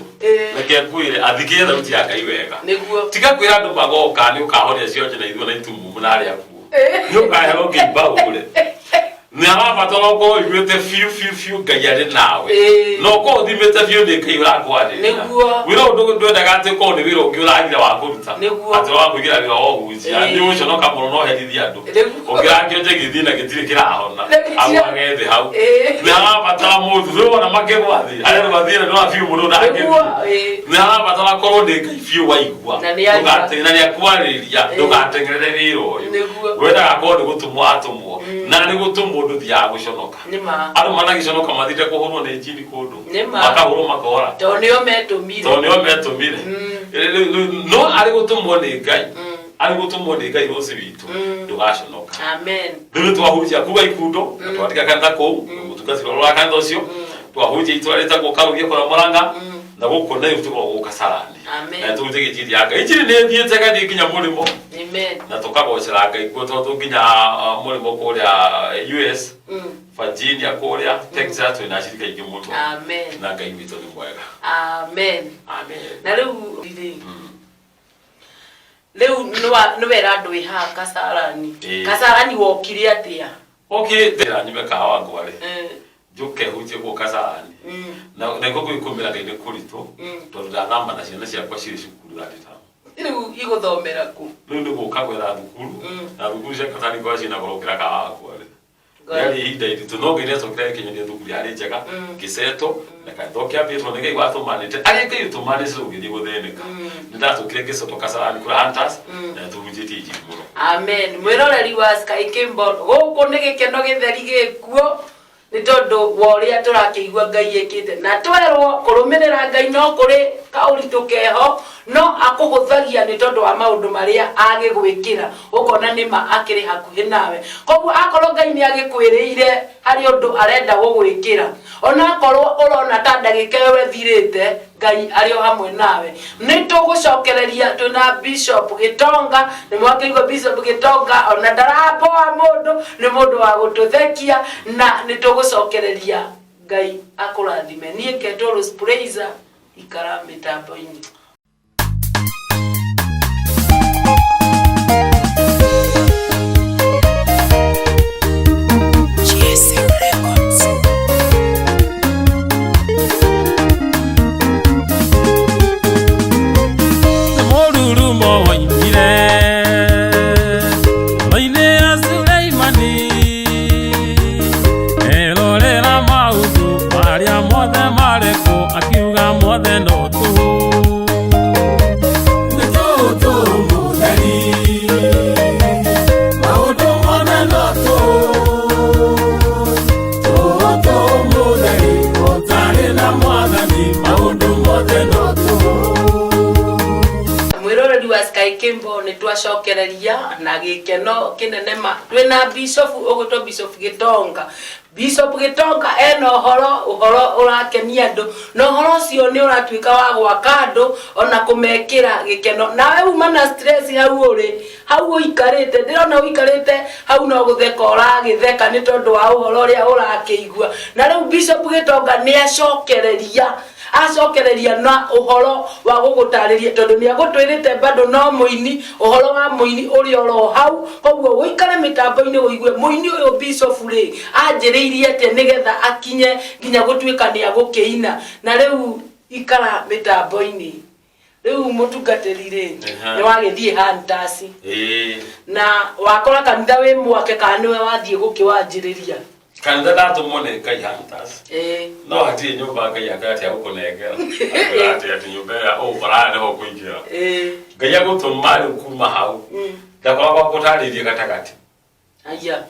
Reke ngwĩre athikĩrĩrie thauti ya Ngai wega. Nĩguo. Tiga kwĩra andũ magoka nĩ ũkahonia cionje na ithuĩ na itumumu na arĩa akuũ. Nĩ ũkaheo ngĩimba ũgũre. Nĩ arabatara ũkorwo ũiguĩte biũ biũ biũ Ngai arĩ nawe. Na ũkorwo ũthimĩte biũ nĩ Ngai ũrakwarĩria. Nĩguo. Wĩra ũyũ ndwendaga atĩ ũkorwo nĩ wĩra ũngĩ ũragire wa kũruta. Nĩguo. Atĩ wa kũingĩra wĩra wa ũhunjia. Nĩ ũgũconoka mũno na ũherithie andũ. Nĩguo. Ũngĩra kĩonje gĩthiĩ na gĩtirĩ kĩrahona. Nĩguo. Agwage thĩ hau. Nĩ arabatara mũndũ. Rĩu ona makĩgwa thĩ. Arĩa andũ mathiĩ na nĩ biũ mũno ndangĩthiĩ. Nĩguo. Nĩ arabatara korwo nĩ Ngai biũ waigua. Na nĩ aigua. Na nĩ akwarĩria. Ndũgateng'erere wĩra ũyũ. Nĩguo. Wendaga korwo nĩ gũtũmwo atũmwo. Na nĩ gũtũmwo ndũthiaga gũconoka. Nĩma. Andũ managĩconoka mathiĩte kũhũrwo nĩ njini kũndũ. Nĩma. Makahũrwo makora. Tondũ nĩo metũmire. Tondũ nĩo metũmire. No arĩ gũtũmwo nĩ Ngai. Arĩ gũtũmwo nĩ Ngai rũci witũ. Ndũgaconoka. Amen. Rĩu nĩ twahunjia kuga ikundo na twatiga kanitha kũu mũtungatĩri wa kanitha ũcio twahunjia itũra rĩtagwo Karugia kũrĩa Mũrang'a na gũkũ na rĩu tũkoragwo gũkũ Kasarani. Amen. Na tũhunjagia injiri ya Ngai. Injiri nĩ ĩthiĩte ĩgathiĩ nginya mũrĩmo. Amen. Na tũkagocera Ngai kuo tondũ nginya mũrĩmo kũrĩa US. Virginia kũrĩa Texas, twĩna acirika aingĩ mũno. Amen. Na Ngai witũ nĩ mwega. Amen. Amen. Na rĩu rĩ, rĩu nĩwera andũ wĩ haha Kasarani. Kasarani wokire atĩa? Okay, ndĩra nyume kahawa ngware, njũke hunjie gũkũ Kasarani. Na nĩguo gwĩkũmĩra Ngai nĩ kũritũ, tondũ ndathama na ciana ciakwa cirĩ cukuru third term. Rĩu igũthomera kũ? Rĩu nĩ gũka gwetha thukuru, na thukuru cia Kasarani ikoragwo ciĩna goro gũkĩra kahawa ngware. Rĩarĩ ihinda iritũ, no Ngai nĩacokire agĩkinyanĩria thukuru yarĩ njega, ngĩcetwo na kanitha ũkĩambĩrwo nĩ Ngai watũmanĩte arĩa Ngai ũtũmanĩte ũgĩthiĩ gũthĩnĩka. Nĩ ndacokire ngĩcetwo Kasarani kũrĩa Hunters, na nĩtũhunjĩtie injiri mũno. Amen. Mwĩroreri wa Sky Kimbo, gũkũ nĩ gĩkeno gĩtheri gĩkuo nĩ tondũ wa ũrĩa tũrakĩigua Ngai ĩkĩte, na twerwo kũrũmĩrĩra Ngai no kũrĩ kaũritũ keho, no akũhũthagia nĩ tondũ wa maũndũ marĩa agĩgwĩkĩra, ũkona nĩ ma akĩrĩ hakuhĩ nawe. Koguo akorwo Ngai nĩ agĩkwĩrĩire harĩ ũndũ arenda gũgwĩkĩra, ona akorwo ũrona ta ndagĩka ĩyo ĩthirĩte, Ngai arĩ o hamwe nawe. Nĩ tũgũcokereria twĩna Bishop Gĩtonga. Nĩ mwakĩigua Bishop Gĩtonga ona ndaraboa mũndũ, nĩ mũndũ wa gũtũthekia, na nĩ tũgũcokereria. Ngai akũrathime. Niĩ ngetwo Rose Praiser, ikara mĩtambo-inĩ. GSM Records. Mũrurumo woimire ngoro-inĩ ya Suleimani, erorera maũndũ marĩa mothe marĩ kuo, akiuga mothe no tũhũ. Nĩ tũhũ tũhũ mũtheri, maũndũ mothe no tũhũ. Tũhũ tũhũ mũtheri, ũtarĩ na Mwathani, maũndũ mothe no tũhũ. Mwĩroreri wa Sky Kimbo, nĩ twacokereria na gĩkeno kĩnene ma twĩna Bishop ũgwĩtwo Bishop Gĩtonga. Bishop Gĩtonga ena ũhoro ũrakenia andũ, na ũhoro ũcio nĩ ũratuĩka wa gwaka andũ ona kũmekĩra gĩkeno. Nawe uma na stress hau ũrĩ, hau ũikarĩte, ndĩrona ũikarĩte hau no gũtheka ũragĩtheka nĩ tondũ wa ũhoro ũrĩa ũrakĩigua. Na rĩu Bishop Gĩtonga nĩ acokereria na ũhoro wa gũgũtarĩria, tondũ nĩ agũtwĩrĩte bado no mũini, ũhoro wa mũini ũrĩa oro hau. Koguo ũikare mĩtambo-inĩ ũigue mũini ũyũ Bishop rĩ anjĩrĩirie atĩa nĩgetha akinye nginya gũtuĩka nĩ agũkĩina. Na rĩu ikara mĩtambo-inĩ. Rĩu mũtungatĩri rĩ, nĩ wagĩthiĩ Hunters, na wakora kanitha wĩ mwake kana nĩwe wathiĩ gũkĩwanjĩrĩria? Kanitha ndatũmwo nĩ Ngai Hunters, no hatirĩ nyũmba Ngai akĩra atĩ agũkũnengera. Akwĩra atĩ nyũmba ĩrĩa ũgũkora nĩho ũkũingĩra. Ngai agũtũma rĩu kuma hau, ndakoragwo gũtarĩirie gatagatĩ. Aya.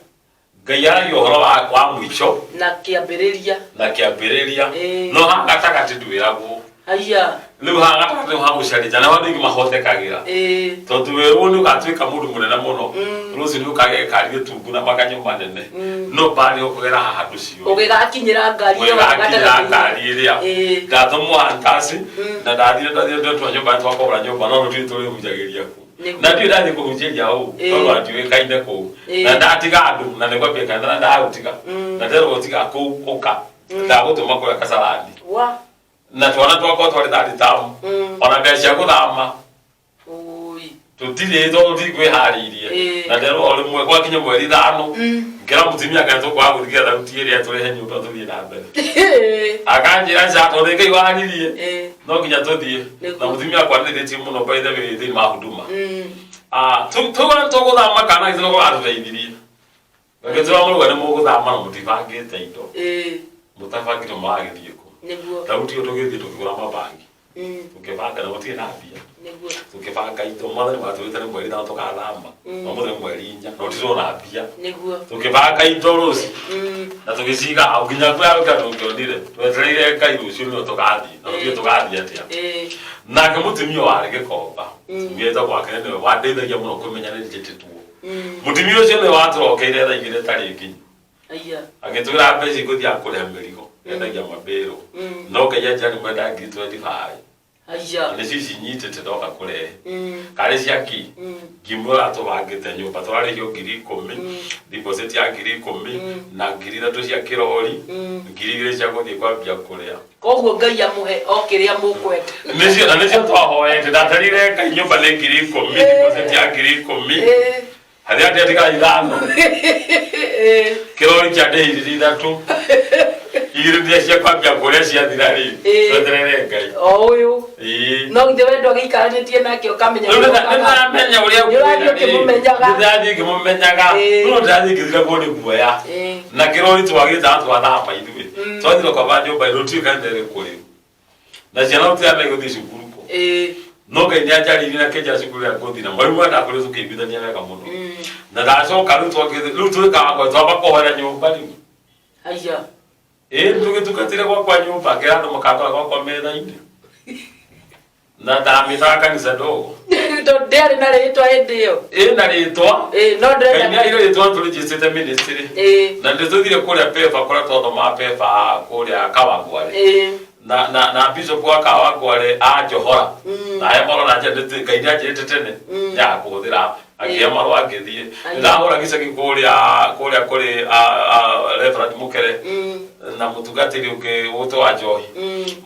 Ngai aragia ũhoro wa mũico na kĩambĩrĩria. Na kĩambĩrĩria. No haha gatagatĩ ndwĩragwo. Aya. Rĩu haha gatagatĩ nĩho hagũcarĩria, nĩho andũ aingĩ mahotekagĩra, tondũ werwo nĩ ũgatuĩka mũndũ mũnene mũno rũciũ, nĩ ũkagĩa ngari gĩtungu na maganyo manene, no mbarĩ ũkũgera haha ndũciũĩ. Ũgĩgakinyĩra ngari ĩyo. Ũgĩgakinyĩra ngari ĩrĩa. Ndatũmwo Hunters, na ndathire ndatua nyũmba, twakogora nyũmba, no rũtirĩ tũrĩhunjagĩria kũu. Na ndiũĩ ndathiĩ kũhunjĩria ũũ, tondũ andiũĩkaine kũu, na ndatiga andũ na nĩngwambia kanitha na ndagũtiga, na nderwo tiga kũu, ũka ndagũtũma kũrĩa Kasarani. Wa. Na twana twakwa twarĩ third term, ona mbeca cia gũthama Ui. Tũtirĩ, tondũ tũtikwĩharĩirie. Na nderwo o rĩmwe gwakinya mweri 5, ngĩra mũtumia kana tũkwaga gũthiĩ thauti ĩrĩa tũrĩhe nyũmba tũthiĩ na mbere. Akanjĩra ca tondũ Ngai waririe, no nginya tũthiĩ. Na mũtumia wakwa nĩthĩtie mũno, by the way, thĩinĩ wa huduma. Ah, tuga tũgũthama kana ithuĩ watũteithirie, gagĩtũra mũruga nĩ mũgũthama na mũtibangĩte indo, mũtabangĩte mũragĩthiĩ kũ? Thauti ĩyo tũgĩthiĩ tũkĩgũra mabangi, tũkĩbanga na gũtirĩ na mbia. Tũkĩbanga indo, Mwathani watwĩrĩte nĩ mweri 5 tũgathama, no mũthenya nĩ mweri 4 na tũtirona mbia. Tũkĩbanga indo rũci na tũgĩciga hau nginya kwĩarũka tũngĩonire, twetereire Ngai rũciũ nĩo tũgathiĩ na tũthiĩ tũgathiĩ atĩa. Nake mũtumia warĩ Gĩkomba, mũtumia wĩtagwo wake nĩwe wandeithagia mũno kũmenya nĩ njĩtĩtwo. Mũtumia ũcio nĩwe watũrokeire thaa 2 ĩtarĩ nginyu. Aya. Agĩtwĩra mbeca ikũthiaga kũrĩha mĩrigo, endagia mambĩrũ, no Ngai anjĩra nĩ mwenda ngiri 25. Aya. Nĩ cici nyitĩte ndoka kũrehe. Karĩ cia ki? Ngimwĩra tũbangĩte nyũmba tũrarĩhio 10,000, deposit ya 10,000 na 3,000 cia kĩrori, 2,000 cia gũthiĩ kwambia kũrĩa. Koguo Ngai amũhe o kĩrĩa mũkwenda. Nĩcio na nĩcio twahoete. Ndatarire Ngai nyũmba nĩ 10,000, deposit ya 10,000, harĩa ndiatigara 5, kĩrori kĩa ndĩhirire 3, 2 ndia cia kwambia kũrĩa ciathira rĩ, tweterere Ngai. O ũyũ. Ĩĩ. No githĩ wendo agĩikaranĩtie nake ũkamenya Rĩu nĩ ũkaga. nĩndĩramenya ũrĩa Nĩ ũrathiĩ ũkĩmũmenyaga. Nĩndĩrathiĩ ngĩmũmenyaga. No ndĩrathiĩ ngĩthiragwo nĩ guoya. Na kĩrori twagĩtaga twathamba ithuĩ twathira kwamba nyũmba rũtiũĩ kanitha ĩrĩkũ rĩu na ciana rũtiramenya gũthiĩ cukuru kũ. No Ngai nĩ anjarĩirie na kĩnjĩra cukuru ĩrĩa ngũthiĩ na mwarimũ endaga kũrĩa tũkĩiguithania wega mũno. Na ndacoka rĩu twagĩthiĩ rĩu twĩkaga twamba kũhoera nyũmba rĩu. Aya. Ĩĩ, tũgĩtungatĩre gwakwa nyũmba, ngĩra andũ makakora gwakwa metha-inĩ na ndamĩtaga kanitha ndogo. Tondũ ndĩarĩ na rĩtwa hĩndĩ ĩyo. Ĩ na rĩtwa. No Ngai ndĩrenda. nĩ aheire rĩtwa tũrĩnjĩcĩte ministry. Na nĩ tũthire kũrĩa PEPFAR, kũrĩa twathomaga PEPFAR kũrĩa Kawangware. Na bishop wa Kawangware anjohora na he marũa na njĩra Ngai nĩ anjĩrĩte tene nyaga kũhũthĩra, akĩhe marũa ngĩthiĩ. Ndahũra gĩcagi kũrĩa kũrĩ Reverend Mũkere na mũtungatĩri ũngĩ wĩtwo wa Njohi.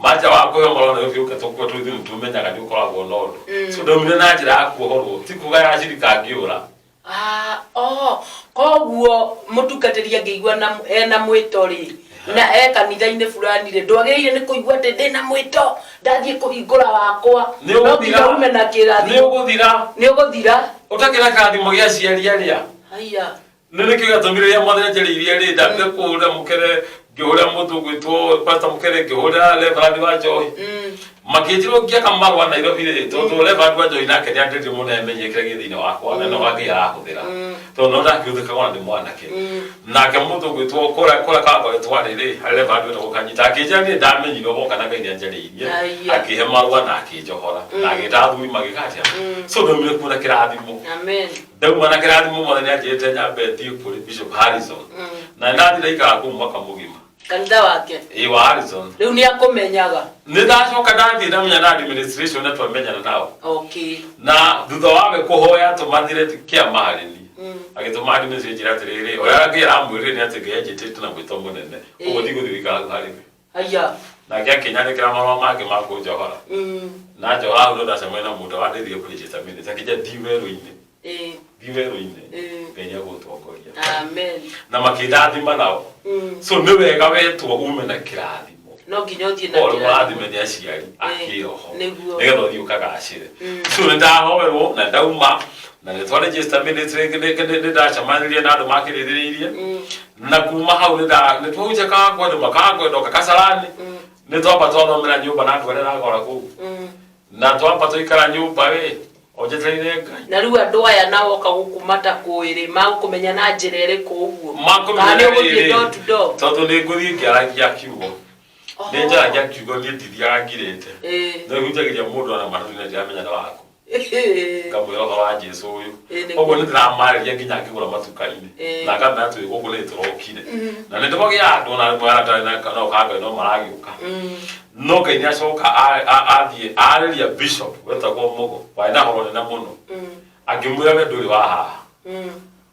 Manja wa kũheo marũa na ũkĩũka tũkua tũithuĩ nĩtũmenyaga nĩ ũkoragwo na ũndũ. So ndaumire na njĩra ya kuohorwo, ti kuga ya cirika ngĩũra. Ah, oh, koguo mũtungatĩri angĩigua na ena mwĩto rĩ na e kanitha-inĩ fulani rĩ, ndwagĩrĩire nĩ kũigua atĩ ndĩna mwĩto ndathiĩ kũhingũra wakwa. Nĩ No nginya ũgũthira. ume na Nĩ kĩrathimo. ũgũthira. Nĩ ũgũthira. Ũtakĩra kĩrathimo gĩa aciari arĩa. Haiya. Nĩ nĩkĩo gĩatũmire rĩrĩa mwathani anjarĩirie rĩ, ndambire kũhũrĩra Mũkere, ngĩhũrĩra mũndũ ũgwĩtwo Pastor Mũkere, ngĩhũrĩra Reverend wa Njohi. Makĩnjĩra ũngĩaka marũa Nairobi rĩ, tondũ Reverend wa Njohi nake nĩ andĩrire mũno amenye kĩrĩa gĩ thĩinĩ wakwa na no Ngai arahũthĩra. Tondũ no ndakĩhũthĩkaga ona ndĩ mwanake. Nake mũndũ ũgwĩtwo kũrĩa Kawangware twarĩ rĩ, harĩ Reverend wetagwo Kanyita, akĩnjĩra niĩ ndamenyire woka na Ngai nĩ anjarĩirie, Aya. akĩhe marũa na akĩnjohora. Na agĩta athuri magĩka atĩa. So ndaumire kuo na kĩrathimo. Amen. Ndauma na kĩrathimo, mwathani anjĩrĩte nyambe thiĩ kũrĩ Bishop Harrison. Na ndathiĩ ndaikara kũu mwaka mũgima. Kanitha wake. Ĩ, wa Harrison. Rĩu nĩ akũmenyaga. Nĩ ndacoka ndathiĩ ndamenya na administration na twamenyana nao. Na thutha wawe kũhoya tũmathire kĩama harĩ niĩ, agĩtũma administration njĩra atĩrĩrĩ, ũrĩa Ngai aramwĩrire nĩ atĩ Ngai anjĩtĩte na mwĩto mũnene, ũguo ndigũthiĩ gũikara hau harĩ we. Aya. Nake akĩnyandĩkĩra marũa mangĩ ma kũnjohora. Na njohora hau no ndacemania na mũndũ wandĩthire kũrĩjĩta minutes, akĩnjĩra thiĩ werũ-inĩ. Thiĩ werũ-inĩ. Ngai nĩegũgũtongoria. Amen. Na makĩndathima nao. So nĩ wega wetwo ume na kĩrathimo. No nginya ũthiĩ na Ũrĩ kĩrathimo. mũrathime nĩ aciari akĩroho Nĩguo. nĩgetha ũthiĩ ũkagacĩre. So nĩ ndahoerwo na ndauma na nĩ twaregister ministry, nĩ ndacemanirie na andũ makĩrĩrĩirie na kuma hau nĩ twahunjia Kawangware, makangwenda ndoka Kasarani, nĩ twamba twathomera nyũmba na andũ arĩa ndagora kũu na twamba tũikara nyũmba wĩ o njetereire Ngai. Na rĩu andũ aya nao oka gũkũ matakũĩ rĩ, magũkũmenya na njĩra ĩrĩkũ ũguo? Makũmenya Kana nĩ ũgũthiĩ rĩrĩ, door to door? Tondũ nĩ ngũthiĩ ngĩaragia kiugo, nĩ njaragia kiugo, niĩ ndithiaga ngirĩte. Nĩ hunjagĩria mũndũ ona matatũ-inĩ ndiramenya nĩ waku, ngamwĩra ũhoro wa Jesu ũyũ. Ũguo nĩ ndĩramarĩria nginya ngĩgũra matuka-inĩ na ngamera twĩ gũkũ nĩ tũrokire na nĩ ndĩmagĩa andũ ona rĩmwe arĩa ndarĩ na ũkanga no maragĩũka. No Ngai nĩ acoka athiĩ arĩria bishop wetagwo Mũgo warĩ na horo nene mũno, akĩmwĩra we ndũrĩ wa haha,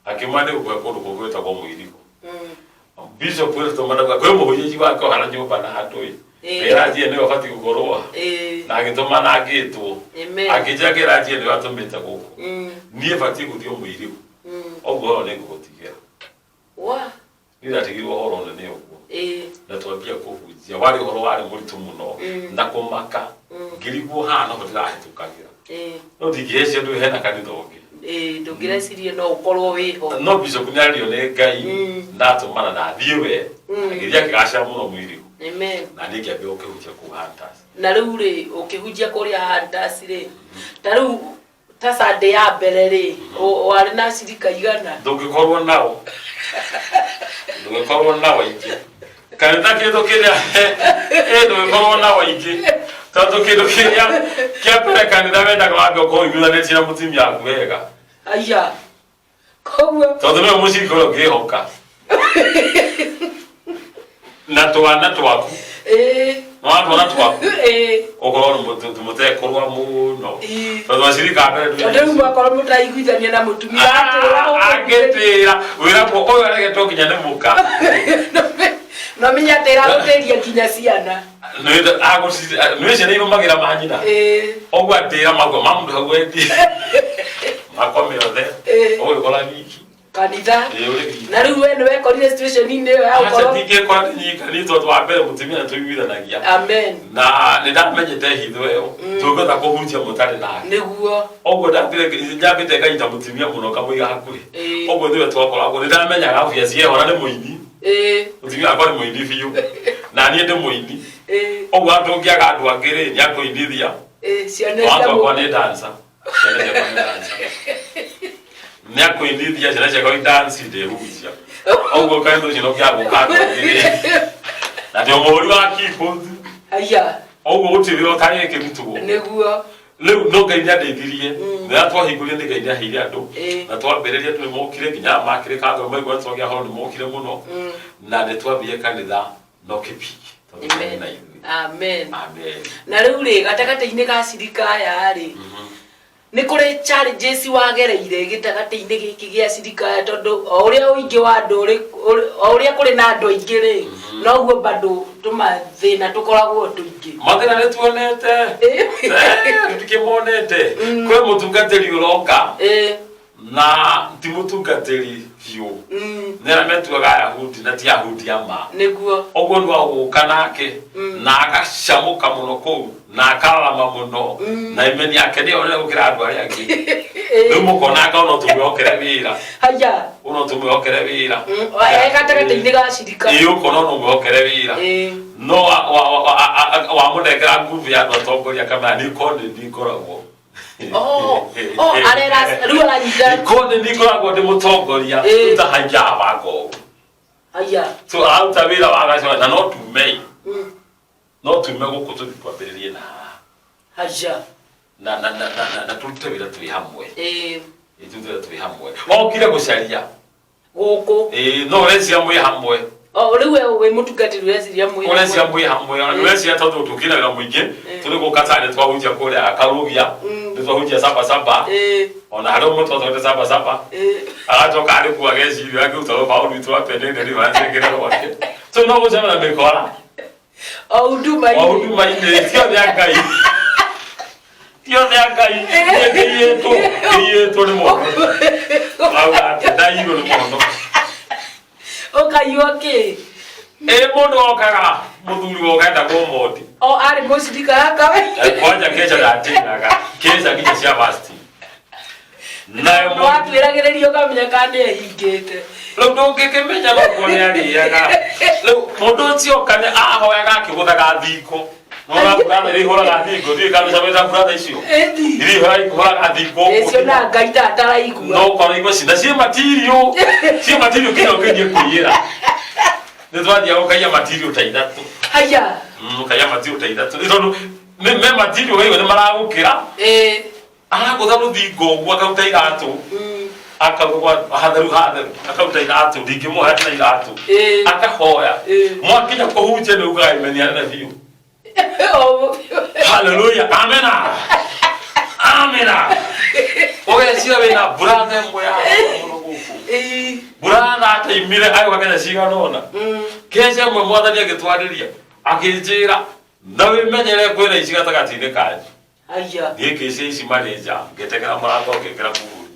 akĩmwĩra nĩ gũkũhe kũndũ kũngĩ gwĩtagwo Mũirigo. Bishop wetwo kwĩ mũhunjia wake ohana nyũmba na handũ ĩ Kĩranjie nĩwe ũbatiĩ gũkorwo na agĩtũma na ngĩtwo. Akĩnjĩra kĩranjie nĩwe atũmĩte gũkũ, niĩ batiĩ gũthiĩ Mũirigo, ũguo ũhoro nĩ ngũgũtigĩra. Wa. Niĩ ndatigirwo ũhoro nene ũguo na twambia kũhunjia, warĩ ũhoro warĩ mũritũ mũno na kũmaka, ngĩrigwo haha noho ndĩrahĩtũkagĩra, no ndingĩheci andũ hena kanitha ũngĩ. Ndũngĩrecirie no ũkorwo wĩho. No bishop nĩ ario nĩ Ngai na atũmana na athiĩ we, agĩthiĩ akĩgacĩra mũno Mũirigo. Na niĩ ngĩambia gũkĩhunjia kũu Hunters. Na rĩu rĩ, ũkĩhunjia kũrĩa Hunters rĩ, ta rĩu ta Sunday ya mbere rĩ, warĩ na acirika igana? Ndũngĩkorwo nao, ndũngĩkorwo nao aingĩ kanitha kĩndũ kĩrĩa ĩ ndũngĩkorwo nao aingĩ tondũ kĩndũ kĩrĩa kĩa mbere kanitha wendaga wambe ũkorwo ũiguithanĩtie na mũtumia waku wega. Aya, koguo Tondũ nĩwe mũcirika ũrĩa ũngĩhoka na twana twaku. No watwara twaku Ĩĩ. ũkorwo tũmũtekũrũa mũno, tondũ acirika mbere. Tondũ rĩu mwakorwo mũtaraiguithania na mũtumia atĩra. Angĩtĩra wĩragwo ũyũ aregetwo nginya nĩ mũka. No menya atĩra gũtĩria nginya ciana. Nĩ ciana irũmagĩra manyina. Ũguo atĩra magua ma mũndũ hau endi makome othe, ũgĩkora wiki. Kanitha. Ĩĩ, ũrĩ wiki. Na rĩu we nĩ wekorire situation-inĩ ĩyo ya Aca, gũkorwo ndingĩkora nĩ nyika nĩ tondũ wa mbere mũtumia nĩ tũiguithanagia. Amen. Na nĩ ndamenyete hitho ĩyo tũngĩhota kũhunjia mũtarĩ nake. Ũguo ndambire njambĩte nganyita mũtumia mũno kamũiga hakuhĩ. Ũguo nĩwe twakoragwo nĩ ndamenyaga obvious ye ona nĩ mũini. Mũtumia wakwa nĩ mũini biũ na niĩ ndĩ mũini. Ũguo andũ ũngĩaga andũ angĩ rĩ, nĩ akũinithia. Ciana Watho cia wakwa nĩ dancer. Ciana ciakwa nĩ dancer, nĩ akũinithia ciana ciakwa i dance ndĩhunjia. Ũguo kaĩ ũcio no kĩaga gũka andũ angĩ rĩ, na ndĩ mũhũri wa keyboard. Aya. Ũguo gũtirĩ wĩra ũtarĩkĩrutwo. Rĩu no Ngai nĩ andeithirie rĩrĩa twahingũrire, nĩ Ngai nĩ aheire andũ. Na twambĩrĩria andũ nĩ mokire nginya makĩrĩ kando maigua twagĩa horo nĩ mokire mũno, na nĩ twambire kanitha no kĩpiki tondũ Ngai na ithuĩ. Amen. Amen. Na rĩu rĩ, gatagatĩ-inĩ ga cirika aya rĩ, nĩ kũrĩ challenges wagereire gĩtagatĩ-inĩ gĩkĩ gĩa cirika aya? Tondũ o ũrĩa ũingĩ wa andũ o ũrĩa kũrĩ na andũ aingĩ rĩ, noguo bado tũmathĩna tũkoragwo tũingĩ. Mathĩna nĩ tuonete. Tũtikĩmonete. Kwĩ mũtungatĩri ũroka na ti mũtungatĩri biũ, nĩ arĩa metuaga Ayahudi na ti Ayahudi ama. Ũguo nĩ wa gũka nake na agacamũka mũno kũu na akararama mũno na imeni yake nĩyo nene gũkĩra andũ arĩa angĩ. Rĩu mũkona no tũmwĩhokere wĩra. Haya. No tũmwĩhokere wĩra. E gatagatĩ-inĩ ga cirika. Ĩĩ, ũkona no mwĩhokere wĩra, no wamũnengera nguvu ya andũ atongoria kamera nĩ korwo nĩ ngoragwo. Oh, arera rĩu aranyita. Korwo nĩ ngoragwo ndĩ mũtongoria, tutahaija bango ũũ. Haya. So aruta wĩra wa gacoka na no tume no tume gũkũ tũthiĩ twambĩrĩrie na haha. Haya. Na tũrute wĩra twĩ hamwe. Ĩ, tũrute wĩra twĩ hamwe, okire gũcaria gũkũ. Ĩ, no ũreciria mwĩ hamwe. O rĩu we wĩ mũtungatĩri ũreciria mwĩ Ũreciria mwĩ hamwe, ona ũreciria tondũ tũkire wĩra mũingĩ tũrĩ gũka tani twahunjia kũrĩa Karugia, nĩ twahunjia saba saba, ona harĩa ũmwe twatwarĩte saba saba, agacoka arĩ kuo ageciria akĩruta rũbaũ rwitũ rwa penene rĩu ancengere rwake, so no gũcema na mĩkora. O huduma-inĩ. O huduma-inĩ, ti othe a Ngai, ti othe a Ngai. Niĩ ngĩiyĩtwo ngĩiyĩtwo nĩ mũndũ auga atĩ ndaiyirwo nĩ mũndũ. Ũkaiywo kĩ? Ĩ, mũndũ okaga, mũthuri woka etagwo Mondi. O arĩ mũcirika yakawe. Kwanja keca ndatĩraga keca nginya cia vasti nayo Mondi. Watwĩragĩrĩria ũkamenya kana nĩ ehingĩte. Rĩu ndũngĩkĩmenya noguo nĩ arĩaga. Rĩu mũndũ ũcio oka nĩ ahoyaga akĩgũthaga thingo. Nona buratha iria ihũraga thingo, ndiũĩ kana nĩcamĩta buratha icio iria ihũraga thingo ũguo. Ĩcio na Ngai ta ataraigua. No ũkora igua na ciĩ matirio, ciĩ matirio nginya ũkĩthiĩ kũiyĩra. Nĩ twathiaga ũkaiya matirio ta 3. Haya. Ũkaiya matirio ta 3 nĩ tondũ me matirio waigua nĩ maragũkĩra. Aragũtha rũthingo ũguo akaruta iratũ, akauga kwa hatheru hatheru, akaruta iratũ, ndingĩmuoya na iratũ. Akahoya. Mwakinya kũhunjia nĩ ugaga imeni anene biũ. Haleluya, amena, amena. Ũgeciria wĩna buratha ĩmwe ya mũno gũkũ, buratha ataimire agĩũka Kenya cigana ũna. Keca ĩmwe Mwathani agĩtwarĩria akĩnjĩra na wĩmenyere kwĩna ici gatagatĩ-inĩ kanyu. Haya. Niĩ ngĩcia ici marĩ nja, ngĩtegera mũrango, ngĩkĩra kuburi.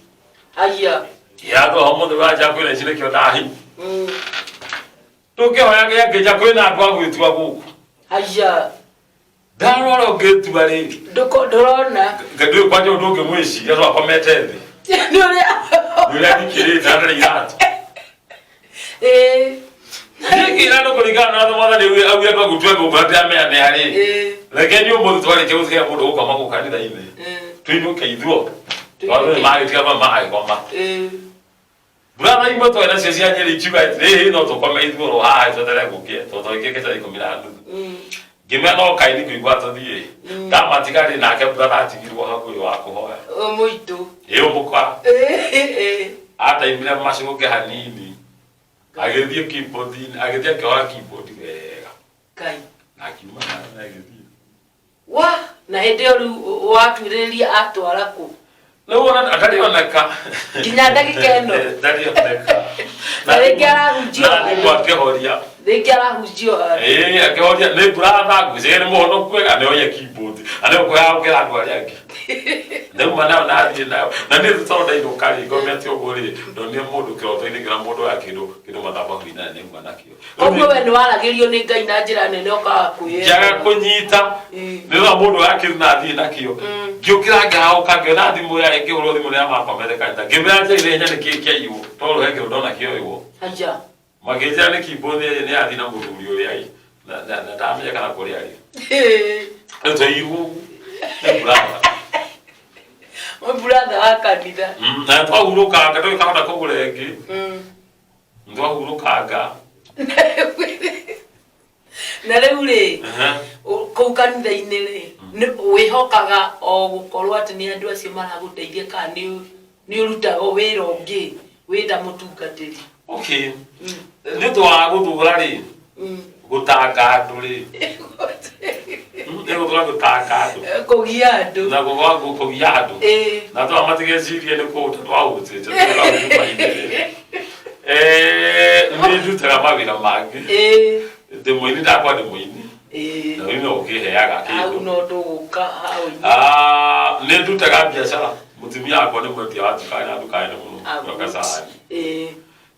Haya. Ngĩra andũ a mũthĩ wa nja kwĩna ici nĩkĩo ndahi tũkĩhoya gĩakĩnja kwĩna andũ a gwĩtua gũkũ. Haya. Ndarora ũngĩtua rĩ. Ndũrona. Ndũĩ kwanja ũndũ ũngĩmwĩciria to akomete thĩ. Nĩ ũrĩa. Nĩ ũrĩa thikĩrĩte na ndarĩ iratũ. Ngĩra andũ kũringana na watho Mwathani augire andũ agũtue gũkũ na ndĩramenya nĩ harĩ. Reke niĩ ũmũthĩ twarĩkia gũtiga mũndũ gũkoma gũkũ kanitha-inĩ, tũinũke ithuothe tondũ nĩ magĩtiga magĩkoma. Brother imwe twarĩ nacio cia Nyĩrĩ ikiuga atĩrĩ, no tũkome ithuĩ oro haha tweterere gũkĩe tondũ twarĩkia thaa 10:30. Ngĩmera no kaini ngĩigua tũthiĩ. Ndamatiga rĩ, nake brother atigirwo hau ũyũ wa kũhoya. Mũitũ. Ĩ, ũmũkora ataimire macũnge hanini agĩthiĩ keyboard-inĩ, agĩthiĩ akĩhora keyboard wega. Ngai. Akiuma na agĩthiĩ. Wa na hĩndĩ ĩyo rĩu watuĩrĩria atwara kũ? Rĩu ona ndarĩ oneka. Nginya ndagĩka ĩno. Ndarĩ oneka. Na rĩngĩ arahunjia Na thimũ akĩhoria. Rĩngĩ arahunjia o handũ. Ĩĩ, akĩhoria nĩ brother, ngwĩciria nĩ mũhonoku wega, nĩ oye keyboard. Na nĩ ũkũhagũkĩra andũ arĩa angĩ. Ndauma nayo nathiĩ nayo. Na niĩ tondũ ndainũka rĩ, ngomete ũguo rĩ, ndonire mũndũ kĩroto-inĩ ngĩra mũndũ oya kĩndũ kĩndũ mathabahu-inĩ na nĩauma nakĩo. Koguo we nĩ waragĩrio nĩ Ngai na njĩra nene ũkaga kwĩyendera. Njaga kũnyita. Nĩ ũrona mũndũ oya kĩndũ na athiĩ nakĩo. Ngĩũkĩra ngĩhahũka ngĩona thimũ ya ngĩhũrwo thimũ nĩ ya makomete kanitha. Ngĩmĩra njĩra ihenya nĩ kĩĩ kĩaiywo tondũ he kĩndũ ndona kĩoywo. Aya. Makĩnjĩra nĩ keyboard nĩ yathiĩ na mũthuri ũrĩa ĩ. Na ndamenya kana kũrĩa arĩ. Rĩu twaiyirwo ũguo. Nĩ brother. Brother wa kanitha. Na twahurũkanga tũgĩkahota kũgũra ĩngĩ. Twahurũkanga. Na rĩu rĩ, kũu kanitha-inĩ rĩ, wĩhokaga o gũkorwo atĩ nĩ andũ acio maragũteithia kana nĩ ũrutaga wĩra ũngĩ wĩ ta mũtungatĩri? Okay. Nĩ ũndũ wa gũthũra rĩ, gũtanga andũ rĩ. Nĩ gũthũra gũtanga andũ. Kũgia andũ. Na kũgia andũ. Na andũ aya matigecirie nĩ kũũta twahũtĩte tũrauma-inĩ rĩ. Nĩ ndutaga mawĩra mangĩ. Ndĩ mũini, ndakwa ndĩ mũini. Na ũini no ũkĩheaga kĩndũ. Hau no ndũgũka hau. Nĩ ndutaga biacara. Mũtumia wakwa nĩ mwendia wa nduka na nduka nene mũno. Gacani.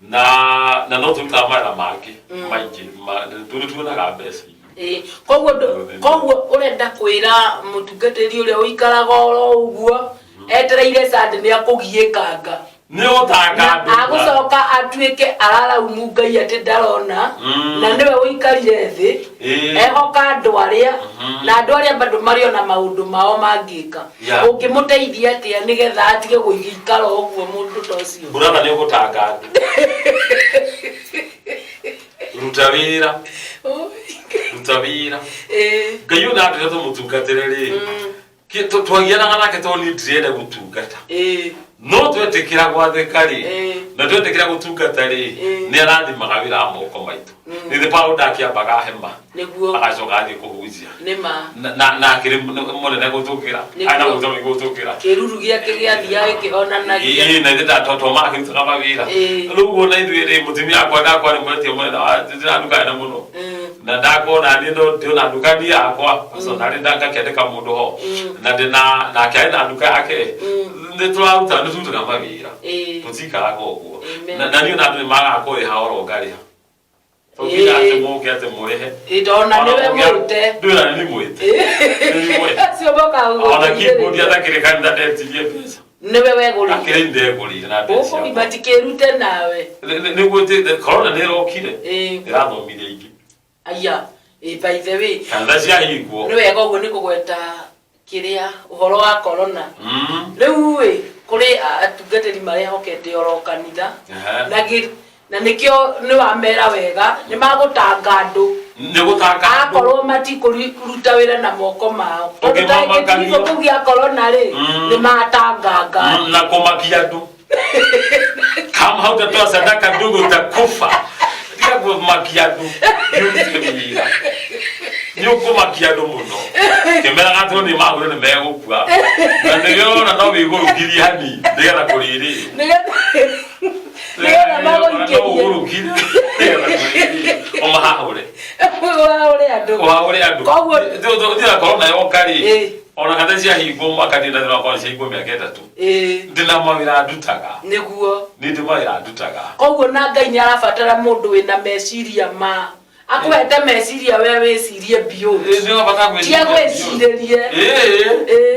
Na no tũrutaga mawĩra mangĩ maingĩ. Nĩ tuonaga mbeca. Koguo ũrenda kwĩra mũtungatĩri ũrĩa ũikaraga oro ũguo etereire Sunday nĩ akũgiĩkanga. Nĩ ũtanga andũ. Agũcoka atuĩke araraumu Ngai atĩ ndarona, na nĩwe ũikarire thĩ, ehoka andũ arĩa, na andũ arĩa bado marĩ ona maũndũ mao mangĩka. Ũngĩmũteithia atĩa nĩgetha atige gũikara ũguo mũndũ ta ũcio? Brother, nĩ ũgũtanga andũ. Ruta wĩra. Ruta wĩra. Ngai ũyũ ndatwĩra tũmũtungatĩre rĩ. Twagianaga nake tondũ niĩ ndirenda gũtungata. No twetĩkĩra gwathĩka rĩ, na twetĩkĩra gũtungata rĩ, nĩ arathimaga wĩra wa moko maitũ. Nĩ thĩ Paulo ndakĩambaga hema. Agacoka athiĩ kũhunjia. Na akĩrĩ mũnene gũtũkĩra. Arĩ na mũtwe mũingĩ gũtũkĩra. Kĩruru gĩake gĩathiaga gĩkĩhonanagia. Ĩĩ, na ithuĩ twamakĩrutaga mawĩra. Rĩu ũguo na ithuĩ rĩ, mũtumia wakwa ndakwa nĩ mwendia mũnene wa ndĩna nduka nene mũno. Na ndakona niĩ no ndĩna nduka niĩ yakwa. So na rĩ ndangakĩandĩka mũndũ ho. Na ndĩna nake arĩ na nduka yake. Nĩ tũraruta, nĩ tũrutaga mawĩra. Tũtikaraga ũguo. Na niĩ ona andũ nĩ magaga kũrĩha oro ngarĩha. Tũkinya atĩ mũke atĩ mũrĩhe. Ndona nĩwe mwĩte. Ndwĩra nĩ mwĩte. Nĩ mwĩte. Acio mokaga Ona keyboard gũgũteithĩrĩria. atakĩrĩ kanitha ndetirie mbeca. Nĩwe wegũrĩire. Akĩrĩ ndegũrĩire na mbeca. Gũkũ matikĩrute nawe. Nĩguo corona nĩ ĩrokire. Ĩrathomithia ingĩ. Aya, by the way. Kanitha ciahingwo. Nĩ wega ũguo nĩ kũgweta kĩrĩa ũhoro wa corona. Rĩu ĩ, kũrĩ atungatĩri marehokete oro kanitha. Na nĩkĩo nĩ wamera wega, nĩ magũtanga andũ. Nĩ gũtanga andũ. Akorwo matikũruta wĩra na moko mao. Tondũ ta Ũngĩmamakanio. gĩtigo kĩu gĩa corona rĩ, nĩ matanganga. Na kũmakia andũ. Kama hautatoa sadaka ndugu utakufa. Tiga kũmakia andũ. Nĩ ũrute wĩra. Nĩ ũkũmakia andũ mũno. Kĩmeraga atĩ nĩ mahũre nĩ megũkua. Na nĩkĩo ũrona no wĩgũrũkirie hanini nĩgetha kũrĩrĩo. Nĩgetha magũikĩrie. No ũgũrũkirie nĩgetha kũrĩrĩo. Ũmahahũre. Ũhahũre andũ. Ũhahũre andũ. Koguo Thutha corona yoka rĩ, ona kanitha ciahingwo mwaka ndĩ na thĩna wakwa ciahingwo mĩaka 3. Ndĩ na mawĩra ndutaga. Nĩguo. Nĩ ndĩ mawĩra ndutaga. Koguo na Ngai nĩ arabatara mũndũ wĩna meciria ma akuhete meciria we wĩcirie biũ. Nĩ ũrabatara gwĩciria Tia gwĩcirĩrie.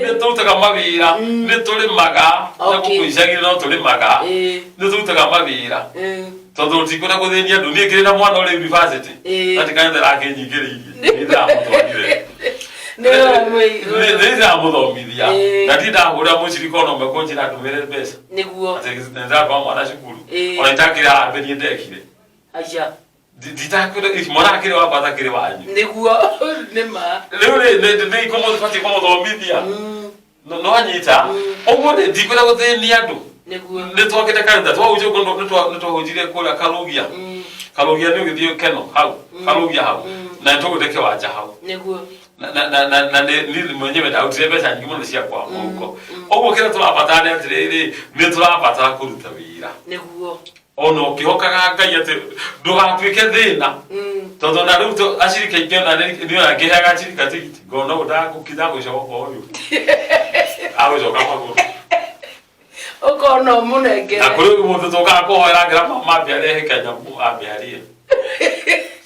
Nĩ tũrutaga mawĩra, nĩ tũrĩmaga, na gũkũ icagi-inĩ no tũrĩmaga. Nĩ tũrutaga mawĩra. Tondũ tũtikwenda gũthĩnia andũ. Niĩ ngĩrĩ na mwana ũrĩ university. Na ti kanitha ĩrakĩnyingĩrĩirie. Nĩ ndĩramũtwarire. Nĩ ndĩramũthomithia. Na ndirĩ ndahũra mũcirika ona ũmwe kũnjĩra ndũmĩre mbeca. Nĩguo. Atĩ nĩ ndĩratwara mwana cukuru. Ona itakĩrĩ harambee niĩ ndekire. Aya. Nditakĩrĩ, mwana akĩrĩ wakwa atakĩrĩ wanyu. Nĩguo, nĩ ma. Rĩu rĩ, nĩ batiĩ kũmũthomithia. No anyita. Ũguo rĩ, ndikwenda gũthĩnia andũ. Nĩguo. Nĩ twakĩte kanitha, twahunjia kũndũ, nĩ twahunjirie kũrĩa Karugia. Karugia nĩ ũgĩthiĩ keno hau, Karugia hau, na nĩ tũgũte kĩwanja hau. Nĩguo. Na nĩ mwenyewe ndarutire mbeca nyingĩ mũno ciakwa mũhuko. Ũguo kĩrĩa tũrabatara nĩ atĩrĩrĩ, nĩ tũrabatara kũruta wĩra Nĩguo. Ona ũkĩhokaga Ngai atĩ ndũgatuĩke thĩna, tondũ na rĩu acirika aingĩ ona nĩ ona ngĩheaga acirika tigiti, ngona ũũ ndagũkitha gũcoka ũyũ agũcoka magũrũ. Ũkona ũmũnengere. Na kũrĩ mũndũ tũkaga kũhoera ngĩra mama ambia arehe kanyamũ, ambia arie,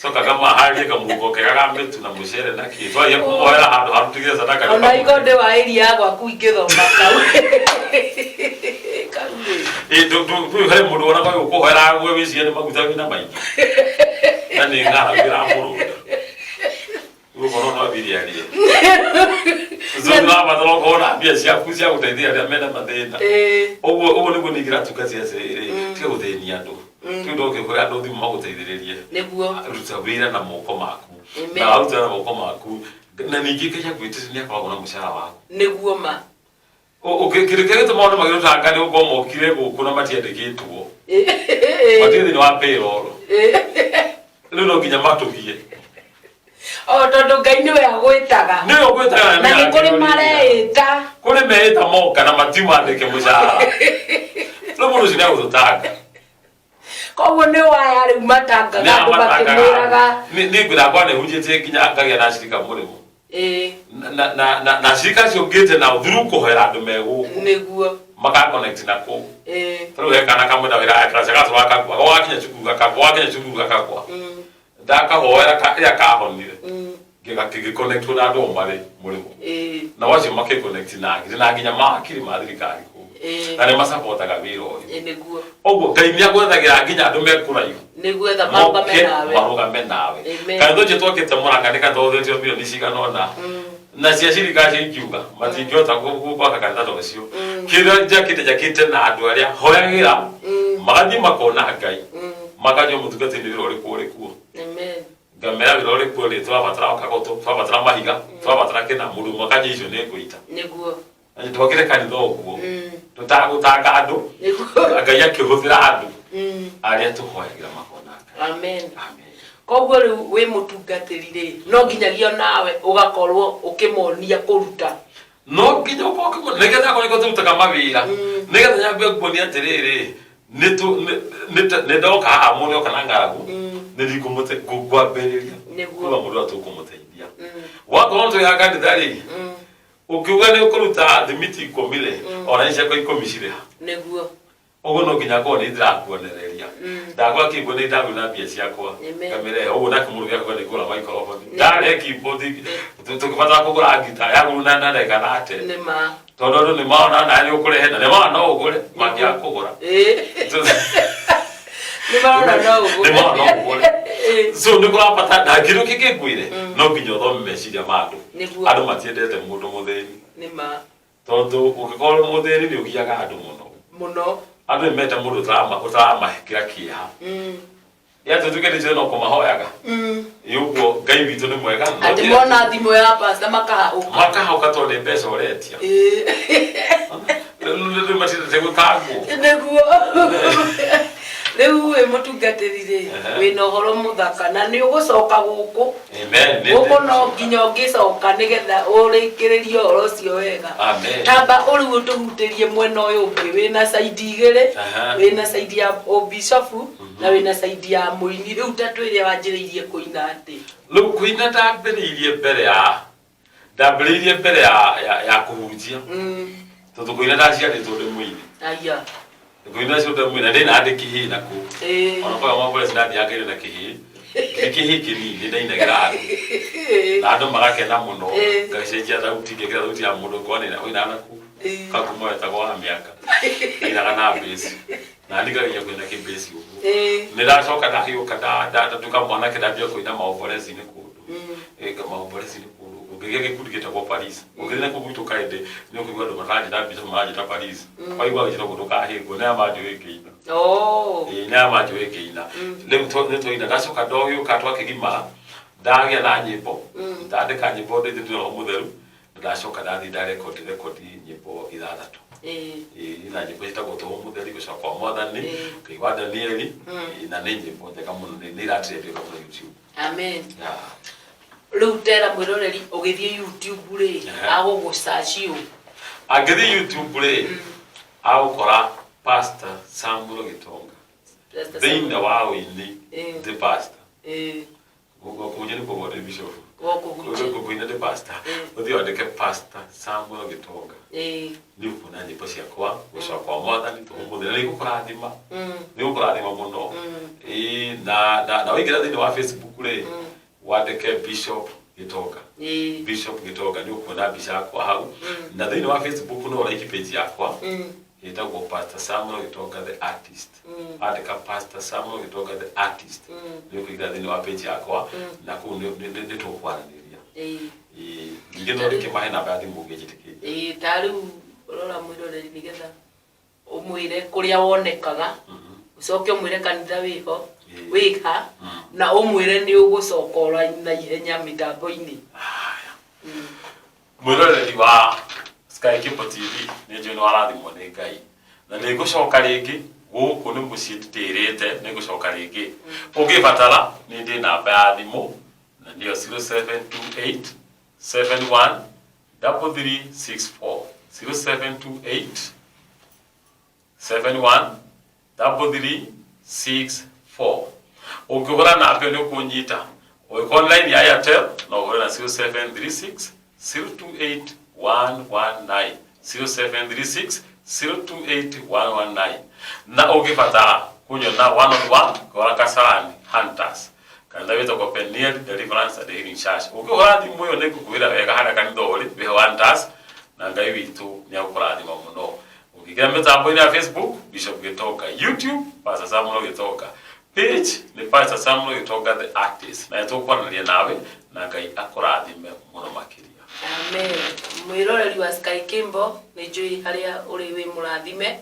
coka kamaharĩrie kamũhuko kega ga mĩtu na mũcere na kĩ twaria kũmũhoera handũ harutithie sadaka. Ona ikonde wa area ya gwaku ingĩthoma kau kau rĩ. Ĩ, harĩ mũndũ wonaga ũyũ ũkũhoera gwe wĩcirie nĩ maguta wĩna maingĩ na nĩ ng'aragu ĩramũrũnda. Rĩu ũkorwo no athire arie, so nĩũrabatara ũkorwo na mbia ciaku cia gũteithia arĩa mena mathĩna. Ũguo nĩguo niĩ ingĩratungatia atĩrĩrĩ, tiga gũthĩnia andũ. Tiga ndũke kũrĩ andũ thimũ magũteithĩrĩrie. Ruta wĩra na moko maku. Amen. Na waruta na moko maku, na ningĩ Ngai akwĩtĩte, nĩ akoragwo na mũcara waku. Nĩguo ma. Kĩndũ kĩrĩa gĩtũmaga andũ magĩrutanga nĩ gũkorwo mokire gũkũ na matiandĩkĩtwo, matirĩ thĩinĩ wa payroll. Rĩu no nginya matũgie. O tondũ Ngai nĩwe agwĩtaga. Nĩwe ũgwĩtaga. Na nĩ kũrĩ mareĩta. Kũrĩ meĩta moka na matimandĩke mũcara. Rĩu mũndũ ũcio nĩ agũtũtanga. Koguo nĩ waya rĩu matangaga andũ makĩmwĩraga. Nĩ ngwĩra nĩ hunjĩtie nginya ngagĩa na acirika mũrĩmo na acirika acio ngĩte nao through kũhoera andũ me gũkũ. Maka connect na kũu. Rĩu he kana kamwe na wĩra ya gatũra gakagwa, wakinya cukuru gakagwa, wakinya cukuru gakagwa. Ndakahoera ĩrĩa kahonire, gĩgĩconnectwo na andũ o marĩ mũrĩmo, na wacio makĩconnect na nginya mawakiri ma thirikari kũu, na nĩ macabotaga wĩra ũyũ. Ũguo Ngai nĩ agwethagĩra nginya andũ me kũraihu. Nĩguo etha marũgame moke nawe. Marũgame nawe. Amen. Kana tũcio twakĩte Mũrang'a nĩ kanitha milioni cigana ũna, na cia cirika acio ingiuga matingĩhota gwaka kanitha ta ũcio. Kĩrĩa njakĩte na andũ arĩa hoyagĩra, magathiĩ makona Ngai, makanyua mũtungatĩri wĩra ũrĩkũ ũrĩ kuo. Ngamera wĩra ũrĩ kuo rĩ, tũrabatara kagoto, tũrabatara mahiga, tũrabatara kĩna. Mũndũ ũmwe akanyua icio nĩ ngũita. Na twakĩre kanitha ũguo tũtagũtanga andũ. Ngai akĩhũthĩra andũ arĩa tũhoyagĩra makona Ngai. Amen. Amen. Koguo rĩu wĩ mũtungatĩri rĩ, no nginyagia nawe ũgakorwo ũkĩmonia kũruta. No nginya ũkorwo nĩgetha akorwo nĩko tũrutaga mawĩra, nĩgetha nyambe nguonia atĩrĩrĩ, nĩ ndoka haha mũndũ oka na ng'aragu, nĩ ngwambĩrĩria kuga mũndũ ũrĩa tũkũmũteithia. Wakorwo twĩ kanitha rĩ, ũkiuga nĩ ũkũruta thimiti 10 rĩ, ona nĩ ciakwa 10 cirĩ ha? Ũguo no nginya ngorwo nĩ ndĩrakuonereria. Ndagũra keyboard, nĩ ndagũra na mbia ciakwa. Ngamĩrehe ũguo, nake mũndũ gĩakwa nĩ ngũra microphone, ndarehe keyboard, tũkĩbatara kũgũra ngita yagũrwo na ndagĩka 30. Nĩ ma. Tondũ andũ nĩ maona nawe nĩ ũkũrehe na nĩ maona no ũgũre mangĩaga kũgũra. Nĩ marona no ũgũre. Nĩ maona no ũgũre. So nĩ kũrabatara na kĩndũ kĩngĩ ngwĩre, no nginya ũthome meciria ma andũ. Andũ matiendete mũndũ mũthĩni. Nĩ ma. Tondũ ũngĩkorwo ũrĩ mũthĩni, nĩ ũgiaga andũ mũno. Mũno. Andũ nĩ mendete mũndũ ũtaramahĩkĩra kĩeha. Ya tũtuĩke nĩ no kũmahoyaga. Ĩ ũguo Ngai witũ nĩ mwega, no Atĩ mona thimũ ya pasta makahahũka. Makahauka tondũ nĩ mbeca ũretia. Rĩu matiendete gũtangwo. Nĩguo. Rĩu wĩ mũtungatĩri rĩ, wĩna ũhoro mũthaka na nĩ ũgũcoka gũkũ. Amen. Gũkũ no nginya ũngĩcoka nĩgetha ũrĩkĩrĩrie ũhoro ũcio wega. Amen. Tamba ũrĩu ũtũhutĩrie mwena ũyũ ũngĩ, wĩna side igĩrĩ. Wĩna side ya ũbicobu na wĩna side ya mũini. Rĩu ta twĩre wanjĩrĩirie kũina atĩ. Rĩu kũina ndambĩrĩirie mbere ya kũhunjia, tondũ kũina ndaciarĩtwo ndĩ mũini. Kũina cio ndĩ mũini na ndĩna ndĩ kĩhĩĩ nakuo. Ona kwa mambo ndathiaga ngaina na kĩhĩĩ, nĩ kĩhĩĩ kĩnini, ndainagĩra andũ na andũ magakena mũno. Ngacenjia thauti, ngekĩra thauti ya mũndũ ngona ũinaga nakuo kakuma wetagwo wa mĩaka, ainaga na bass, na ndikageria kũina kĩbass ũguo. Nĩ ndacoka ndagĩũka ndatuĩka mwanake, ndambia kũina maombolezi-inĩ kũndũ. Maombolezi-inĩ kũndũ ũguo, ngĩgĩa gĩkundi gĩtagwo Paris. Ũngĩthiĩ na kũu gwitũ kaĩndĩ nĩ ũkũigua andũ maranjĩta mbica, maranjĩta Paris. Waigua gĩtagwo ndũkahĩngwo, nĩ aya manjũĩ ngĩina. Ĩĩ, nĩ aya manjũĩ ngĩina. Rĩu nĩ twaina, ndacoka ndogĩũka twakĩgimara, ndagĩa na nyĩmbo, ndandĩka nyĩmbo ndĩthĩ Roho Mũtheru, na ndacoka ndathiĩ ndarekondi rekondi nyĩmbo ithathatũ. Ĩĩ, na nyĩmbo ciĩtagwo tũhũ mũtheri, gũcoka kwa mwathani, Ngai wa Danieli. Ĩĩ, na nĩ nyĩmbo njega mũno, nĩ iratrend wega mũno YouTube. Amen. Rĩu tera mwĩroreri ũgĩthiĩ YouTube rĩ, agũgũ-search ũ? Angĩthiĩ YouTube rĩ, agũkora Pastor Samuel Gĩtonga. Pastor Thĩinĩ Samuel. wa ũini ndĩ pastor. Kũhunjia nĩ kũgwo ndĩ bishop. Gũkũhunjia. Kũina ndĩ pastor. Ũthiĩ wandĩke Pastor Samuel Gĩtonga, nĩ ũkuona nyĩmbo ciakwa, gũcoka kwa mwathani, tũhũ mũtheri, na nĩ igũkũrathima, nĩ igũkũrathima mũno. Ĩĩ, na waingĩra thĩinĩ wa Facebook rĩ, wandĩke Bishop Gĩtonga, Bishop Gĩtonga, nĩ ũkuona mbica yakwa hau. Na thĩinĩ wa Facebook no like page yakwa ĩtagwo Pastor Samuel Gĩtonga the Artist. Andĩka Pastor Samuel Gĩtonga the Artist, nĩ ũkũingĩra thĩinĩ wa page yakwa, na kũu nĩ tũkwaranĩria. Ĩĩ, ningĩ no ndĩkĩmahe namba ya thimũ ũngĩnjĩtĩkĩria. Ĩĩ, ta rĩu rora mwĩroreri nĩgetha ũmwĩre kũrĩa wonekaga, ũcoke ũmwĩre kanitha wĩho, wĩha, na ũmwĩre nĩ ũgũcoka ora na ihenya mĩtambo-inĩ. Haya. Mwĩroreri wa Sky Cable TV, nĩ njũĩ nĩ warathimwo nĩ Ngai, na nĩ ngũcoka rĩngĩ. Gũkũ nĩ mũciĩ, ndĩrĩte nĩ ngũcoka rĩngĩ. Ũngĩbatara nĩ ndĩ namba ya thimũ, na nĩyo 0728 71 3364, 0728 71 3364. Ũngĩhũra namba ĩyo nĩ ũkũnyita. Ũngĩkorwo nĩ line ya Airtel, no ũhũre na 0736 028 119, 0736 028 119. Na ũngĩbatara kũnyona one on one, ngora Kasarani Hunters, kanitha wĩtagwo Peniel Deliverance and Healing Church. Ũngĩhũra thimũ ĩyo nĩ ngũkwĩra wega harĩa kanitha ũrĩ wĩho Hunters, na Ngai witũ nĩ agũkũrathima mũno. Ũngĩingĩra mĩtambo-inĩ ya Facebook, Bishop Gĩtonga, YouTube, Pastor Samuel Gĩtonga, page nĩ Pastor Samuel Gĩtonga the Artist, na nĩtũkwaranĩria nawe, na Ngai akũrathime mũno makĩria. Amen. Mwĩroreri wa Sky Kimbo, nĩ njũĩ harĩa ũrĩ wĩ mũrathime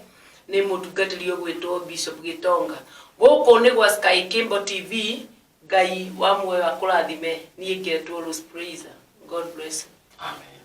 nĩ mũtungatĩri ũgwĩtwo Bishop Gĩtonga. Gũkũ nĩ gwa Sky Kimbo TV. Ngai wa muoyo akũrathime. Niĩ ngetwo Rose Praiser. God bless you. Amen.